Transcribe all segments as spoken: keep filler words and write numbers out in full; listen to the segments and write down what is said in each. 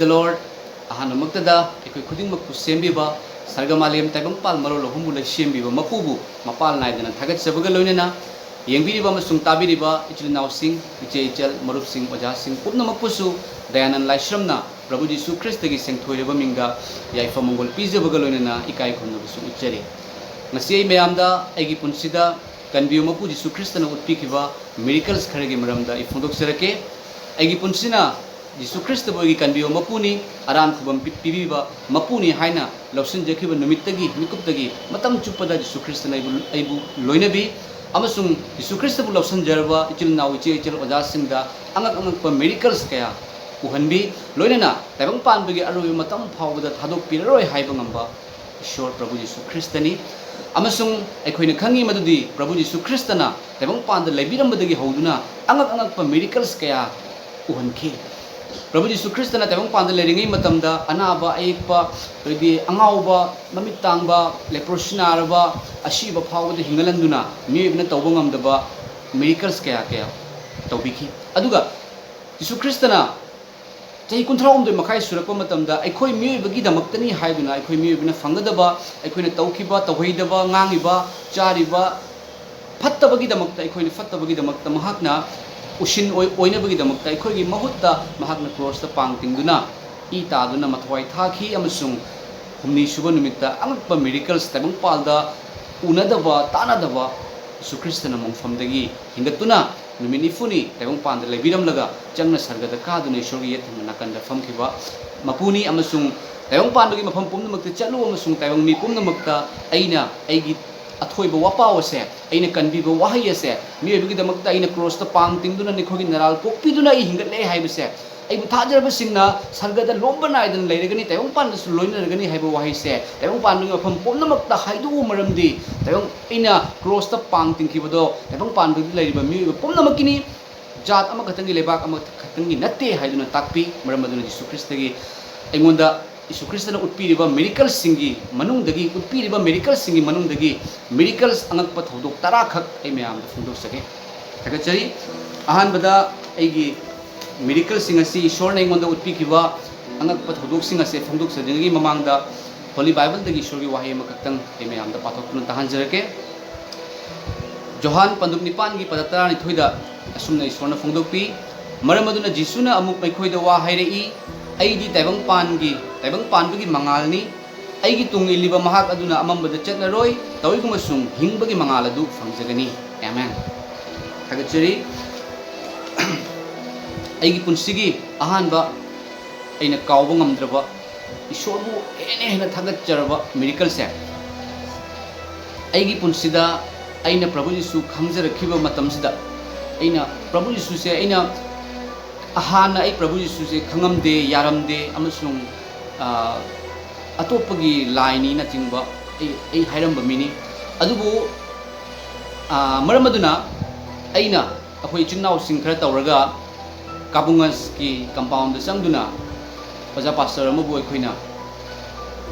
Lord, ꯑꯍꯥꯟꯕꯃꯛꯇꯗ ꯑꯩꯈꯣꯏ ꯈꯨꯗꯤꯡꯃꯛꯄꯨ ꯁꯦꯝꯕꯤꯕ, ꯁꯔꯒ ꯃꯥꯂꯦꯝ ꯇꯥꯏꯕꯪꯄꯥꯜ ꯃꯔꯣꯜ ꯑꯍꯨꯝꯕꯨ ꯂꯩꯁꯦꯝꯕꯤꯕ ꯃꯄꯨꯕꯨ ꯃꯄꯥꯜ ꯅꯥꯏꯗꯅ ꯊꯥꯒꯠꯆꯕꯒ ꯂꯣꯏꯅꯅ, ꯌꯦꯡꯕꯤꯔꯤꯕ ꯑꯃꯁꯨꯡ ꯇꯥꯕꯤꯔꯤꯕ ꯏꯆꯤꯜ ꯏꯅꯥꯎꯁꯤꯡ, ꯏꯆꯦ ꯏꯆꯜ, ꯃꯔꯨꯞꯁꯤꯡ, ꯑꯣꯖꯥꯁꯤꯡ ꯄꯨꯝꯅꯃꯛꯄꯨꯁꯨ ꯗꯌꯥꯅꯟ ꯂꯥꯏꯁ꯭ꯔꯝꯅ ꯄ꯭ꯔꯚꯨ ꯖꯤꯁꯨ ꯈ꯭ꯔꯤꯁꯇꯒꯤ ꯁꯦꯡꯊꯣꯏꯔꯕ ꯃꯤꯡꯗ ꯌꯥꯏꯐ ꯃꯪꯒꯣꯜ ꯄꯤꯖꯕꯒ ꯂꯣꯏꯅꯅ ꯏꯀꯥꯏ ꯈꯨꯝꯅꯕꯁꯨ ꯎꯠꯆꯔꯤ꯫ ꯉꯁꯤ ꯑꯩ ꯃꯌꯥꯝꯗ ꯑꯩꯒꯤ ꯄꯨꯟꯁꯤꯗ ꯀꯟꯕꯤꯌꯨ ꯃꯄꯨ ꯖꯤꯁꯨ ꯈ꯭ꯔꯤꯁꯇꯅ ꯎꯠꯄꯤꯈꯤꯕ miracles ꯈꯔꯒꯤ ꯃꯔꯝꯗ ꯑꯩ ꯐꯣꯡꯗꯣꯛꯆꯔꯛꯀꯦ꯫ ꯑꯩꯒꯤ ꯄꯨꯟꯁꯤꯅ ꯖꯤꯁꯨ ꯈ꯭ꯔꯤꯁꯇꯕꯨ ꯑꯩꯒꯤ ꯀꯟꯕꯤꯕ ꯃꯄꯨꯅꯤ, ꯑꯔꯥꯟ ꯈꯨꯕꯝ ꯄꯤ-, ꯄꯤꯕꯤꯕ ꯃꯄꯨꯅꯤ ꯍꯥꯏꯅ ꯂꯧꯁꯤꯟꯖꯈꯤꯕ ꯅꯨꯃꯤꯠꯇꯒꯤ ꯃꯤꯀꯨꯞꯇꯒꯤ ꯃꯇꯝ ꯆꯨꯞꯄꯗ ꯖꯤꯁꯨ ꯈ꯭ꯔꯤꯁꯇꯅ ꯑꯩꯕꯨ, ꯑꯩꯕꯨ ꯂꯣꯏꯅꯕꯤ, ꯑꯃꯁꯨꯡ ꯖꯤꯁꯨ ꯈ꯭ꯔꯤꯁꯇꯕꯨ ꯂꯧꯁꯤꯟꯖꯔꯕ ꯏꯆꯤꯜ ꯏꯅꯥꯎ, ꯏꯆꯦ ꯏꯆꯜ, ꯑꯣꯖꯥꯁꯤꯡꯗ ꯑꯉꯛ ꯑꯉꯛꯄ miracles ꯀꯌꯥ ꯎꯍꯟꯕꯤ, ꯂꯣꯏꯅꯅ ꯇꯥꯏꯕꯪ ꯄꯥꯟꯕꯒꯤ ꯑꯔꯣꯏꯕ ꯃꯇꯝ ꯐꯥꯎꯕꯗ ꯊꯥꯗꯣꯛꯄꯤꯔꯔꯣꯏ ꯍꯥꯏꯕ ꯉꯝꯕ ꯏꯁꯣꯔ ꯄ꯭ꯔꯚꯨ ꯖꯤꯁꯨ ꯈ꯭ꯔꯤꯁꯇꯅꯤ꯫ ꯑꯃꯁꯨꯡ ꯑꯩꯈꯣꯏꯅ ꯈꯪꯉꯤ ꯃꯗꯨꯗꯤ ꯄ꯭ꯔꯚꯨ ꯖꯤꯁꯨ ꯈ꯭ꯔꯤꯁꯇꯅ ꯇꯥꯏꯕꯪ ꯄꯥꯟꯗ ꯂꯩꯕꯤꯔꯝꯕꯗꯒꯤ ꯍꯧꯗꯨꯅ ꯑꯉꯛ ꯑꯉꯛꯄ miracles ꯀꯌꯥ ꯎꯍꯟꯈꯤ꯫ ꯄ꯭ꯔꯚꯨ ꯖꯤꯁꯨ ꯈ꯭ꯔꯤꯁꯇꯅ ꯇꯥꯏꯕꯪ ꯄꯥꯟꯗ ꯂꯩꯔꯤꯉꯩ ꯃꯇꯝꯗ ꯑꯅꯥꯕ, ꯑꯌꯦꯛꯄ, ꯑꯗꯩꯗꯤ ꯑꯉꯥꯎꯕ, ꯃꯃꯤꯠ ꯇꯥꯡꯕ, leprosy ꯅꯥꯔꯕ, ꯑꯁꯤꯕ ꯐꯥꯎꯕꯗ ꯍꯤꯡꯒꯠꯍꯟꯗꯨꯅ ꯃꯤꯑꯣꯏꯕꯅ ꯇꯧꯕ ꯉꯝꯗꯕ miracles ꯀꯌꯥ ꯀꯌꯥ ꯇꯧꯕꯤꯈꯤ꯫ ꯑꯗꯨꯒ ꯖꯤꯁꯨ ꯈ꯭ꯔꯤꯁꯇꯅ ꯆꯍꯤ ꯀꯨꯟꯊ꯭ꯔꯥꯍꯨꯝꯗꯣꯏ ꯃꯈꯥꯏ ꯁꯨꯔꯛꯄ ꯃꯇꯝꯗ ꯑꯩꯈꯣꯏ ꯃꯤꯑꯣꯏꯕꯒꯤꯗꯃꯛꯇꯅꯤ ꯍꯥꯏꯗꯨꯅ, ꯑꯩꯈꯣꯏ ꯃꯤꯑꯣꯏꯕꯅ ꯐꯪꯒꯗꯕ, ꯑꯩꯈꯣꯏꯅ ꯇꯧꯈꯤꯕ, ꯇꯧꯍꯩꯗꯕ, ꯉꯥꯡꯉꯤꯕ, ꯆꯥꯔꯤꯕ, ꯐꯠꯇꯕꯒꯤꯗꯃꯛꯇ, ꯑꯩꯈꯣꯏꯅ ꯐꯠꯇꯕꯒꯤꯗꯃꯛꯇ ꯃꯍꯥꯛꯅ ꯎꯁꯤꯟ ꯑꯣꯏ-, ꯑꯣꯏꯅꯕꯒꯤꯗꯃꯛꯇ ꯑꯩꯈꯣꯏꯒꯤ ꯃꯍꯨꯠꯇ ꯃꯍꯥꯛꯅ ꯀ꯭ꯔꯣꯁꯇ ꯄꯥꯡ ꯇꯤꯡꯗꯨꯅ ꯏ ꯇꯥꯗꯨꯅ ꯃꯊ꯭ꯋꯥꯏ ꯊꯥꯈꯤ, ꯑꯃꯁꯨꯡ ꯍꯨꯝꯅꯤ ꯁꯨꯕ ꯅꯨꯃꯤꯠꯇ ꯑꯉꯛꯄ miracles, ꯇꯥꯏꯕꯪꯄꯥꯜꯗ ꯎꯅꯗꯕ ꯇꯥꯅꯗꯕ ꯖꯤꯁꯨ ꯈ꯭ꯔꯤꯁꯇꯅ ꯃꯣꯡꯐꯝꯗꯒꯤ ꯍꯤꯡꯒꯠꯇꯨꯅ ꯅꯨꯃꯤꯠ ꯅꯤꯐꯨꯅꯤ ꯇꯥꯏꯕꯪꯄꯥꯟꯗ ꯂꯩꯕꯤꯔꯝꯂꯒ ꯆꯪꯅ ꯁꯔꯒꯗ ꯀꯥꯗꯨꯅ ꯏꯁꯣꯔꯒꯤ ꯌꯦꯠ ꯊꯪꯕ ꯅꯥꯀꯟꯗ ꯐꯝꯈꯤꯕ ꯃꯄꯨꯅꯤ, ꯑꯃꯁꯨꯡ ꯇꯥꯏꯕꯪꯄꯥꯟꯕꯒꯤ ꯃꯐꯝ ꯄꯨꯝꯅꯃꯛꯇ ꯆꯠꯂꯨ ꯑꯃꯁꯨꯡ ꯇꯥꯏꯕꯪ ꯃꯤ ꯄꯨꯝꯅꯃꯛꯇ ꯑꯩꯅ ꯑꯩꯒꯤ ꯑꯊꯣꯏꯕ ꯋꯥꯄꯥꯎ ꯑꯁꯦ, ꯑꯩꯅ ꯀꯟꯕꯤꯕ ꯋꯥꯍꯩ ꯑꯁꯦ, ꯃꯤꯑꯣꯏꯕꯒꯤꯗꯃꯛꯇ ꯑꯩꯅ ꯀ꯭ꯔꯣꯁꯇ ꯄꯥꯡ ꯇꯤꯡꯗꯨꯅ ꯅꯈꯣꯏꯒꯤ ꯅꯔꯥꯜ ꯀꯣꯛꯄꯤꯗꯨꯅ ꯑꯩ ꯍꯤꯡꯒꯠꯂꯦ ꯍꯥꯏꯕꯁꯦ, ꯑꯩꯕꯨ ꯊꯥꯖꯔꯕꯁꯤꯡꯅ ꯁꯔꯒꯗ ꯂꯣꯝꯕ ꯅꯥꯏꯗꯅ ꯂꯩꯔꯒꯅꯤ, ꯇꯥꯏꯕꯪ ꯄꯥꯟꯕꯁꯨ ꯂꯣꯏꯅꯔꯒꯅꯤ ꯍꯥꯏꯕ ꯋꯥꯍꯩꯁꯦ ꯇꯥꯏꯕꯪ ꯄꯥꯟꯕꯒꯤ ꯃꯐꯝ ꯄꯨꯝꯅꯃꯛꯇ ꯍꯥꯏꯗꯣꯛꯎ, ꯃꯔꯝꯗꯤ ꯇꯥꯏꯕꯪ, ꯑꯩꯅ ꯀ꯭ꯔꯣꯁꯇ ꯄꯥꯡ ꯇꯤꯡꯈꯤꯕꯗꯣ ꯇꯥꯏꯕꯪ ꯄꯥꯟꯕꯗ ꯂꯩꯔꯤꯕ ꯃꯤꯑꯣꯏꯕ ꯄꯨꯝꯅꯃꯛꯀꯤꯅꯤ, ꯖꯥꯠ ꯑꯃꯈꯛꯇꯪꯒꯤ, ꯂꯩꯕꯥꯛ ꯑꯃꯈꯛꯇꯪꯒꯤ ꯅꯠꯇꯦ ꯍꯥꯏꯗꯨꯅ ꯇꯥꯛꯄꯤ꯫ ꯃꯔꯝ ꯑꯗꯨꯅ ꯖꯤꯁꯨ ꯈ꯭ꯔꯤꯁꯇꯒꯤ ꯑꯩꯉꯣꯟꯗ ꯖꯤꯁꯨ ꯈ꯭ꯔꯤꯁꯇꯅ ꯎꯠꯄꯤꯔꯤꯕ miraclesꯁꯤꯡꯒꯤ ꯃꯅꯨꯡꯗꯒꯤ, ꯎꯠꯄꯤꯔꯤꯕ miraclesꯁꯤꯡꯒꯤ ꯃꯅꯨꯡꯗꯒꯤ miracles ꯑꯉꯛꯄ ꯊꯧꯗꯣꯛ ꯇꯔꯥꯈꯛ ꯑꯩ ꯃꯌꯥꯝꯗ ꯐꯣꯡꯗꯣꯛꯆꯒꯦ꯫ ꯊꯥꯒꯠꯆꯔꯤ꯫ ꯑꯍꯥꯟꯕꯗ ꯑꯩꯒꯤ miraclesꯁꯤꯡ ꯑꯁꯤ ꯏꯁꯣꯔꯅ ꯑꯩꯉꯣꯟꯗ ꯎꯠꯄꯤꯈꯤꯕ ꯑꯉꯛꯄ ꯊꯧꯗꯣꯛꯁꯤꯡ ꯑꯁꯦ ꯐꯣꯡꯗꯣꯛꯆꯗ꯭ꯔꯤꯉꯩꯒꯤ ꯃꯃꯥꯡꯗ Holy Bible ꯗꯒꯤ ꯏꯁꯣꯔꯒꯤ ꯋꯥꯍꯩ ꯑꯃꯈꯛꯇꯪ ꯑꯩ ꯃꯌꯥꯝꯗ ꯄꯥꯊꯣꯛꯇꯨꯅ ꯇꯥꯍꯟꯖꯔꯛꯀꯦ꯫ ꯖꯣꯍꯥꯟ ꯄꯟꯗꯨꯞ ꯅꯤꯄꯥꯟꯒꯤ ꯄꯗ ꯇꯔꯥꯅꯤꯊꯣꯏꯗ ꯑꯁꯨꯝꯅ ꯏꯁꯣꯔꯅ ꯐꯣꯡꯗꯣꯛꯄꯤ, "ꯃꯔꯝ ꯑꯗꯨꯅ ꯖꯤꯁꯨꯅ ꯑꯃꯨꯛ ꯃꯈꯣꯏꯗ ꯋꯥ ꯍꯥꯏꯔꯛꯏ, 'ꯑꯩꯗꯤ ꯇꯥꯏꯕꯪ ꯄꯥꯟꯒꯤ, ꯇꯥꯏꯕꯪ ꯄꯥꯟꯕꯒꯤ ꯃꯉꯥꯜꯅꯤ꯫ ꯑꯩꯒꯤ ꯇꯨꯡ ꯏꯜꯂꯤꯕ ꯃꯍꯥꯛ ꯑꯗꯨꯅ ꯑꯃꯝꯕꯗ ꯆꯠꯂꯔꯣꯏ, ꯇꯧꯏꯒꯨꯝꯕꯁꯨꯡ ꯍꯤꯡꯕꯒꯤ ꯃꯉꯥꯜ ꯑꯗꯨ ꯐꯪꯖꯒꯅꯤ꯫'" ꯑꯦꯃꯦꯟ꯫ ꯊꯥꯒꯠꯆꯔꯤ꯫ ꯑꯩꯒꯤ ꯄꯨꯟꯁꯤꯒꯤ ꯑꯍꯥꯟꯕ ꯑꯩꯅ ꯀꯥꯎꯕ ꯉꯝꯗ꯭ꯔꯕ, ꯏꯁꯣꯔꯕꯨ ꯍꯦꯟꯅ ꯍꯦꯟꯅ ꯊꯥꯒꯠꯆꯔꯕ miracle ꯁꯦ, ꯑꯩꯒꯤ ꯄꯨꯟꯁꯤꯗ ꯑꯩꯅ ꯄ꯭ꯔꯚꯨ ꯖꯤꯁꯨ ꯈꯪꯖꯔꯛꯈꯤꯕ ꯃꯇꯝꯁꯤꯗ, ꯑꯩꯅ ꯄ꯭ꯔꯚꯨ ꯖꯤꯁꯨꯁꯦ, ꯑꯩꯅ ꯍꯥꯟꯅ ꯑꯩ ꯄ꯭ꯔꯚꯨ ꯖꯤꯁꯨꯁꯦ ꯈꯪꯉꯝꯗꯦ, ꯌꯥꯔꯝꯗꯦ, ꯑꯃꯁꯨꯡ, ꯑ, ꯑꯇꯣꯞꯄꯒꯤ ꯂꯥꯏꯅꯤꯅꯆꯤꯡꯕ ꯑꯩ, ꯑꯩ ꯍꯥꯏꯔꯝꯕ ꯃꯤꯅꯤ꯫ ꯑꯗꯨꯕꯨ, ꯑ, ꯃꯔꯝ ꯑꯗꯨꯅ ꯑꯩꯅ ꯑꯩꯈꯣꯏ ꯏꯆꯤꯟ ꯏꯅꯥꯎꯁꯤꯡ ꯈꯔ ꯇꯧꯔꯒ ꯀꯥꯕꯨꯡꯒꯟꯖꯀꯤ compound ꯗ ꯆꯪꯗꯨꯅ ꯑꯣꯖꯥ ꯄꯥꯁꯇꯔ ꯑꯃꯕꯨ ꯑꯩꯈꯣꯏꯅ,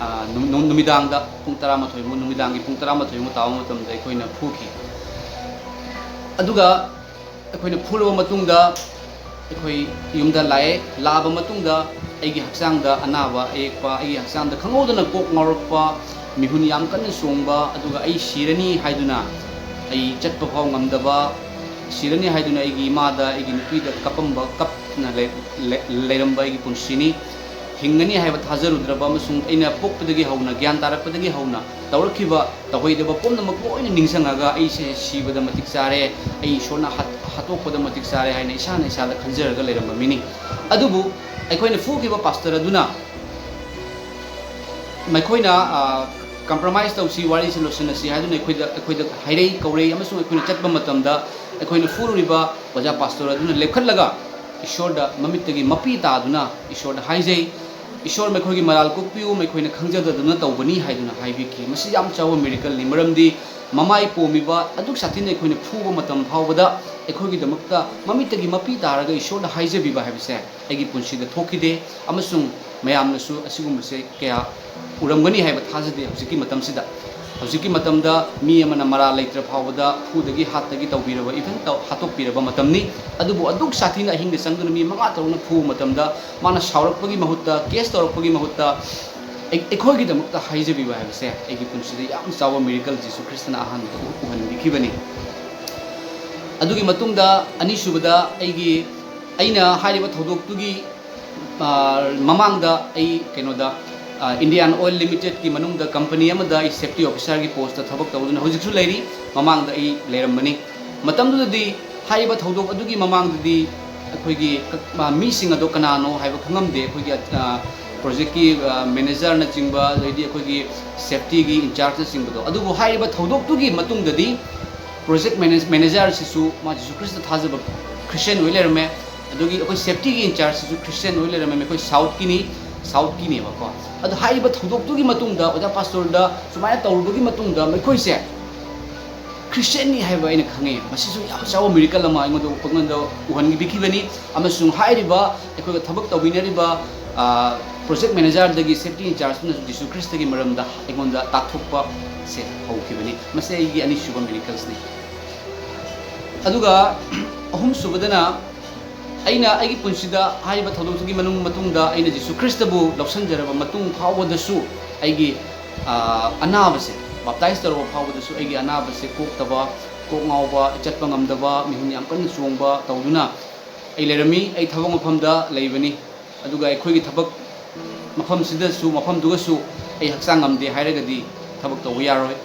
ꯑ, ꯅꯨ-, ꯅꯨ-, ꯅꯨꯃꯤꯗꯥꯡꯗ ꯄꯨꯡ ꯇꯔꯥꯃꯥꯊꯣꯏꯃꯨꯛ, ꯅꯨꯃꯤꯗꯥꯡꯒꯤ ꯄꯨꯡ ꯇꯔꯥꯃꯥꯊꯣꯏꯃꯨꯛ ꯇꯥꯕ ꯃꯇꯝꯗ ꯑꯩꯈꯣꯏꯅ ꯐꯨꯈꯤ꯫ ꯑꯗꯨꯒ ꯑꯩꯈꯣꯏꯅ ꯐꯨꯔꯕ ꯃꯇꯨꯡꯗ ꯑꯩꯈꯣꯏ ꯌꯨꯝꯗ ꯂꯥꯛꯑꯦ꯫ ꯂꯥꯛꯑꯕ ꯃꯇꯨꯡꯗ ꯑꯩꯒꯤ ꯍꯛꯆꯥꯡꯗ ꯑꯅꯥꯕ ꯑꯌꯦꯛꯄ, ꯑꯩꯒꯤ ꯍꯛꯆꯥꯡꯗ ꯈꯪꯍꯧꯗꯅ ꯀꯣꯛ ꯉꯥꯎꯔꯛꯄ, ꯃꯤꯍꯨꯟ ꯌꯥꯝ ꯀꯟꯅ ꯆꯣꯡꯕ, ꯑꯗꯨꯒ ꯑꯩ ꯁꯤꯔꯅꯤ ꯍꯥꯏꯗꯨꯅ ꯑꯩ ꯆꯠꯄ ꯐꯥꯎ ꯉꯝꯗꯕ, ꯁꯤꯔꯅꯤ ꯍꯥꯏꯗꯨꯅ ꯑꯩꯒꯤ ꯏꯃꯥꯗ, ꯑꯩꯒꯤ ꯅꯨꯄꯤꯗ ꯀꯞꯄꯝꯕ, ꯀꯞꯅ ꯂꯩ-, ꯂꯩ-, ꯂꯩꯔꯝꯕ ꯑꯩꯒꯤ ꯄꯨꯟꯁꯤꯅꯤ꯫ ꯍꯤꯡꯒꯅꯤ ꯍꯥꯏꯕ ꯊꯥꯖꯔꯨꯗ꯭ꯔꯕ ꯑꯃꯁꯨꯡ ꯑꯩꯅ ꯄꯣꯛꯄꯗꯒꯤ ꯍꯧꯅ, ꯒ꯭ꯌꯥꯟ ꯇꯥꯔꯛꯄꯗꯒꯤ ꯍꯧꯅ ꯇꯧꯔꯛꯈꯤꯕ ꯇꯧꯍꯩꯗꯕ ꯄꯨꯝꯅꯃꯛ ꯂꯣꯏꯅ ꯅꯤꯡꯁꯤꯡꯉꯒ, "ꯑꯩꯁꯦ ꯁꯤꯕꯗ ꯃꯇꯤꯛ ꯆꯥꯔꯦ, ꯑꯩ ꯏꯁꯣꯔꯅ ꯍꯥꯠ-, ꯍꯥꯠꯇꯣꯛꯄꯗ ꯃꯇꯤꯛ ꯆꯥꯔꯦ" ꯍꯥꯏꯅ ꯏꯁꯥꯅ ꯏꯁꯥꯗ ꯈꯟꯖꯔꯒ ꯂꯩꯔꯝꯕ ꯃꯤꯅꯤ꯫ ꯑꯗꯨꯕꯨ ꯑꯩꯈꯣꯏꯅ ꯐꯨꯈꯤꯕ ꯄꯥꯁꯇꯔ ꯑꯗꯨꯅ ꯃꯈꯣꯏꯅ, ꯑ, "Compromise ꯇꯧꯁꯤ, ꯋꯥꯔꯤꯁꯤ ꯂꯣꯏꯁꯤꯟꯅꯁꯤ" ꯍꯥꯏꯗꯨꯅ ꯑꯩꯈꯣꯏꯗ, ꯑꯩꯈꯣꯏꯗ ꯍꯥꯏꯔꯛꯏ, ꯀꯧꯔꯛꯏ, ꯑꯃꯁꯨꯡ ꯑꯩꯈꯣꯏꯅ ꯆꯠꯄ ꯃꯇꯝꯗ ꯑꯩꯈꯣꯏꯅ ꯐꯨꯔꯨꯔꯤꯕ ꯑꯣꯖꯥ ꯄꯥꯁꯇꯔ ꯑꯗꯨꯅ ꯂꯦꯞꯈꯠꯂꯒ ꯏꯁꯣꯔꯗ ꯃꯃꯤꯠꯇꯒꯤ ꯃꯄꯤ ꯇꯥꯗꯨꯅ ꯏꯁꯣꯔꯗ ꯍꯥꯏꯖꯩ, "ꯏꯁꯣꯔ, ꯃꯈꯣꯏꯒꯤ ꯃꯔꯥꯜ ꯀꯣꯛꯄꯤꯌꯨ, ꯃꯈꯣꯏꯅ ꯈꯪꯖꯗꯗꯨꯅ ꯇꯧꯕꯅꯤ" ꯍꯥꯏꯗꯨꯅ ꯍꯥꯏꯕꯤꯈꯤ꯫ ꯃꯁꯤ ꯌꯥꯝ ꯆꯥꯎꯕ miracle ꯅꯤ, ꯃꯔꯝꯗꯤ ꯃꯃꯥꯏ ꯄꯣꯝꯃꯤꯕ ꯑꯗꯨꯛ ꯁꯥꯊꯤꯅ ꯑꯩꯈꯣꯏꯅ ꯐꯨꯕ ꯃꯇꯝ ꯐꯥꯎꯕꯗ ꯑꯩꯈꯣꯏꯒꯤꯗꯃꯛꯇ ꯃꯃꯤꯠꯇꯒꯤ ꯃꯄꯤ ꯇꯥꯔꯒ ꯏꯁꯣꯔꯗ ꯍꯥꯏꯖꯕꯤꯕ ꯍꯥꯏꯕꯁꯦ ꯑꯩꯒꯤ ꯄꯨꯟꯁꯤꯗ ꯊꯣꯛꯈꯤꯗꯦ, ꯑꯃꯁꯨꯡ ꯃꯌꯥꯝꯅꯁꯨ ꯑꯁꯤꯒꯨꯝꯕꯁꯦ ꯀꯌꯥ ꯎꯔꯝꯒꯅꯤ ꯍꯥꯏꯕ ꯊꯥꯖꯗꯦ ꯍꯧꯖꯤꯛꯀꯤ ꯃꯇꯝꯁꯤꯗ꯫ ꯍꯧꯖꯤꯛꯀꯤ ꯃꯇꯝꯗ ꯃꯤ ꯑꯃꯅ ꯃꯔꯥ ꯂꯩꯇ꯭ꯔ ꯐꯥꯎꯕꯗ ꯈꯨꯗꯒꯤ ꯍꯥꯠꯇꯒꯤ ꯇꯧꯕꯤꯔꯕ, even ꯇꯧ-, ꯍꯥꯠꯇꯣꯛꯄꯤꯔꯕ ꯃꯇꯝꯅꯤ꯫ ꯑꯗꯨꯕꯨ ꯑꯗꯨꯛ ꯁꯥꯊꯤꯅ ꯑꯍꯤꯡꯗ ꯆꯪꯗꯨꯅ ꯃꯤ ꯃꯉꯥ ꯇꯔꯨꯛꯅ ꯐꯨꯕ ꯃꯇꯝꯗ ꯃꯥꯅ ꯁꯥꯎꯔꯛꯄꯒꯤ ꯃꯍꯨꯠꯇ, ꯀꯦꯁ ꯇꯧꯔꯛꯄꯒꯤ ꯃꯍꯨꯠꯇ ꯑꯩ-, ꯑꯩꯈꯣꯏꯒꯤꯗꯃꯛꯇ ꯍꯥꯏꯖꯕꯤꯕ ꯍꯥꯏꯕꯁꯦ ꯑꯩꯒꯤ ꯄꯨꯟꯁꯤꯗ ꯌꯥꯝ ꯆꯥꯎꯕ miracle ꯖꯤꯁꯨ ꯈ꯭ꯔꯤꯁꯇꯅ ꯑꯍꯥꯟꯕꯗ ꯎ-, ꯎꯍꯟꯕꯤꯈꯤꯕꯅꯤ꯫ ꯑꯗꯨꯒꯤ ꯃꯇꯨꯡꯗ ꯑꯅꯤꯁꯨꯕꯗ ꯑꯩꯒꯤ, ꯑꯩꯅ ꯍꯥꯏꯔꯤꯕ ꯊꯧꯗꯣꯛꯇꯨꯒꯤ, ꯑ, ꯃꯃꯥꯡꯗ ꯑꯩ ꯀꯩꯅꯣꯗ, ꯑ, Indian Oil Limited ꯀꯤ ꯃꯅꯨꯡꯗ company ꯑꯃꯗ ꯑꯩ safety officer ꯒꯤ post ꯇ ꯊꯕꯛ ꯇꯧꯗꯨꯅ ꯍꯧꯖꯤꯛꯁꯨ ꯂꯩꯔꯤ꯫ ꯃꯃꯥꯡꯗ ꯑꯩ ꯂꯩꯔꯝꯕꯅꯤ꯫ ꯃꯇꯝꯗꯨꯗꯗꯤ ꯍꯥꯏꯔꯤꯕ ꯊꯧꯗꯣꯛ ꯑꯗꯨꯒꯤ ꯃꯃꯥꯡꯗꯗꯤ ꯑꯩꯈꯣꯏꯒꯤ ꯀ-, ꯑ, ꯃꯤꯁꯤꯡ ꯑꯗꯣ ꯀꯅꯥꯅꯣ ꯍꯥꯏꯕ ꯈꯪꯉꯝꯗꯦ꯫ ꯑꯩꯈꯣꯏꯒꯤ, ꯑ, project ꯀꯤ, ꯑ, manager ꯅꯆꯤꯡꯕ, ꯑꯗꯩꯗꯤ ꯑꯩꯈꯣꯏꯒꯤ safety ꯒꯤ in charge ꯅꯆꯤꯡꯕꯗꯣ꯫ ꯑꯗꯨꯕꯨ ꯍꯥꯏꯔꯤꯕ ꯊꯧꯗꯣꯛꯇꯨꯒꯤ ꯃꯇꯨꯡꯗꯗꯤ project manage-, manager ꯁꯤꯁꯨ ꯃꯥ ꯖꯤꯁꯨ ꯈ꯭ꯔꯤꯁꯇ ꯊꯥꯖꯕ Christian ꯑꯣꯏ ꯂꯩꯔꯝꯃꯦ꯫ ꯑꯗꯨꯒꯤ ꯑꯩꯈꯣꯏ safety ꯒꯤ in charge ꯁꯤꯁꯨ Christian ꯑꯣꯏ ꯂꯩꯔꯝꯃꯦ꯫ ꯑꯩꯈꯣꯏ South ꯀꯤꯅꯤ, South ꯀꯤꯅꯦꯕꯀꯣ꯫ ꯑꯗꯣ ꯍꯥꯏꯔꯤꯕ ꯊꯧꯗꯣꯛꯇꯨꯒꯤ ꯃꯇꯨꯡꯗ ꯑꯣꯖꯥ ꯄꯥꯁꯇꯣꯔꯗ ꯁꯨꯃꯥꯏꯅ ꯇꯧꯔꯨꯕꯒꯤ ꯃꯇꯨꯡꯗ ꯃꯈꯣꯏꯁꯦ Christian ꯅꯤ ꯍꯥꯏꯕ ꯑꯩꯅ ꯈꯪꯉꯦ꯫ ꯃꯁꯤꯁꯨ ꯌꯥꯝ ꯆꯥꯎꯕ miracle ꯑꯃ ꯑꯩꯉꯣꯟꯗ, ꯑꯩꯉꯣꯟꯗ ꯎꯍꯟꯕꯤꯈꯤꯕꯅꯤ꯫ ꯑꯃꯁꯨꯡ ꯍꯥꯏꯔꯤꯕ ꯑꯩꯈꯣꯏꯒ ꯊꯕꯛ ꯇꯧꯃꯤꯟꯅꯔꯤꯕ, ꯑ, project manager ꯗꯒꯤ safety in charge ꯇꯨꯅꯁꯨ ꯖꯤꯁꯨ ꯈ꯭ꯔꯤꯁꯇꯒꯤ ꯃꯔꯝꯗ ꯑꯩꯉꯣꯟꯗ ꯇꯥꯛꯊꯣꯛꯄꯁꯦ ꯍꯧꯈꯤꯕꯅꯤ꯫ ꯃꯁꯤ ꯑꯩꯒꯤ ꯑꯅꯤꯁꯨꯕ miracle ꯅꯤ꯫ ꯑꯗꯨꯒ ꯑꯍꯨꯝꯁꯨꯕꯗꯅ ꯑꯩꯅ ꯑꯩꯒꯤ ꯄꯨꯟꯁꯤꯗ ꯍꯥꯏꯔꯤꯕ ꯊꯧꯗꯣꯛꯇꯨꯒꯤ ꯃꯅꯨꯡ, ꯃꯇꯨꯡꯗ ꯑꯩꯅ ꯖꯤꯁꯨ ꯈ꯭ꯔꯤꯁꯇꯕꯨ ꯂꯧꯁꯤꯟꯖꯔꯕ ꯃꯇꯨꯡ ꯐꯥꯎꯕꯗꯁꯨ ꯑꯩꯒꯤ, ꯑ, ꯑꯅꯥꯕꯁꯦ, baptize ꯇꯧꯔꯕ ꯐꯥꯎꯕꯗꯁꯨ ꯑꯩꯒꯤ ꯑꯅꯥꯕꯁꯦ ꯀꯣꯛꯇꯕ, ꯀꯣꯛ ꯉꯥꯎꯕ, ꯆꯠꯄ ꯉꯝꯗꯕ, ꯃꯤꯍꯨꯟ ꯌꯥꯝ ꯀꯟꯅ ꯆꯣꯡꯕ ꯇꯧꯗꯨꯅ ꯑꯩ ꯂꯩꯔꯝꯃꯤ꯫ ꯑꯩ ꯊꯕꯛ ꯃꯐꯝꯗ ꯂꯩꯕꯅꯤ꯫ ꯑꯗꯨꯒ ꯑꯩꯈꯣꯏꯒꯤ ꯊꯕꯛ ꯃꯐꯝꯁꯤꯗꯁꯨ, ꯃꯐꯝꯗꯨꯒꯁꯨ ꯑꯩ ꯍꯛꯆꯥꯡ ꯉꯝꯗꯦ ꯍꯥꯏꯔꯒꯗꯤ ꯊꯕꯛ ꯇꯧꯕ ꯌꯥꯔꯣꯏ꯫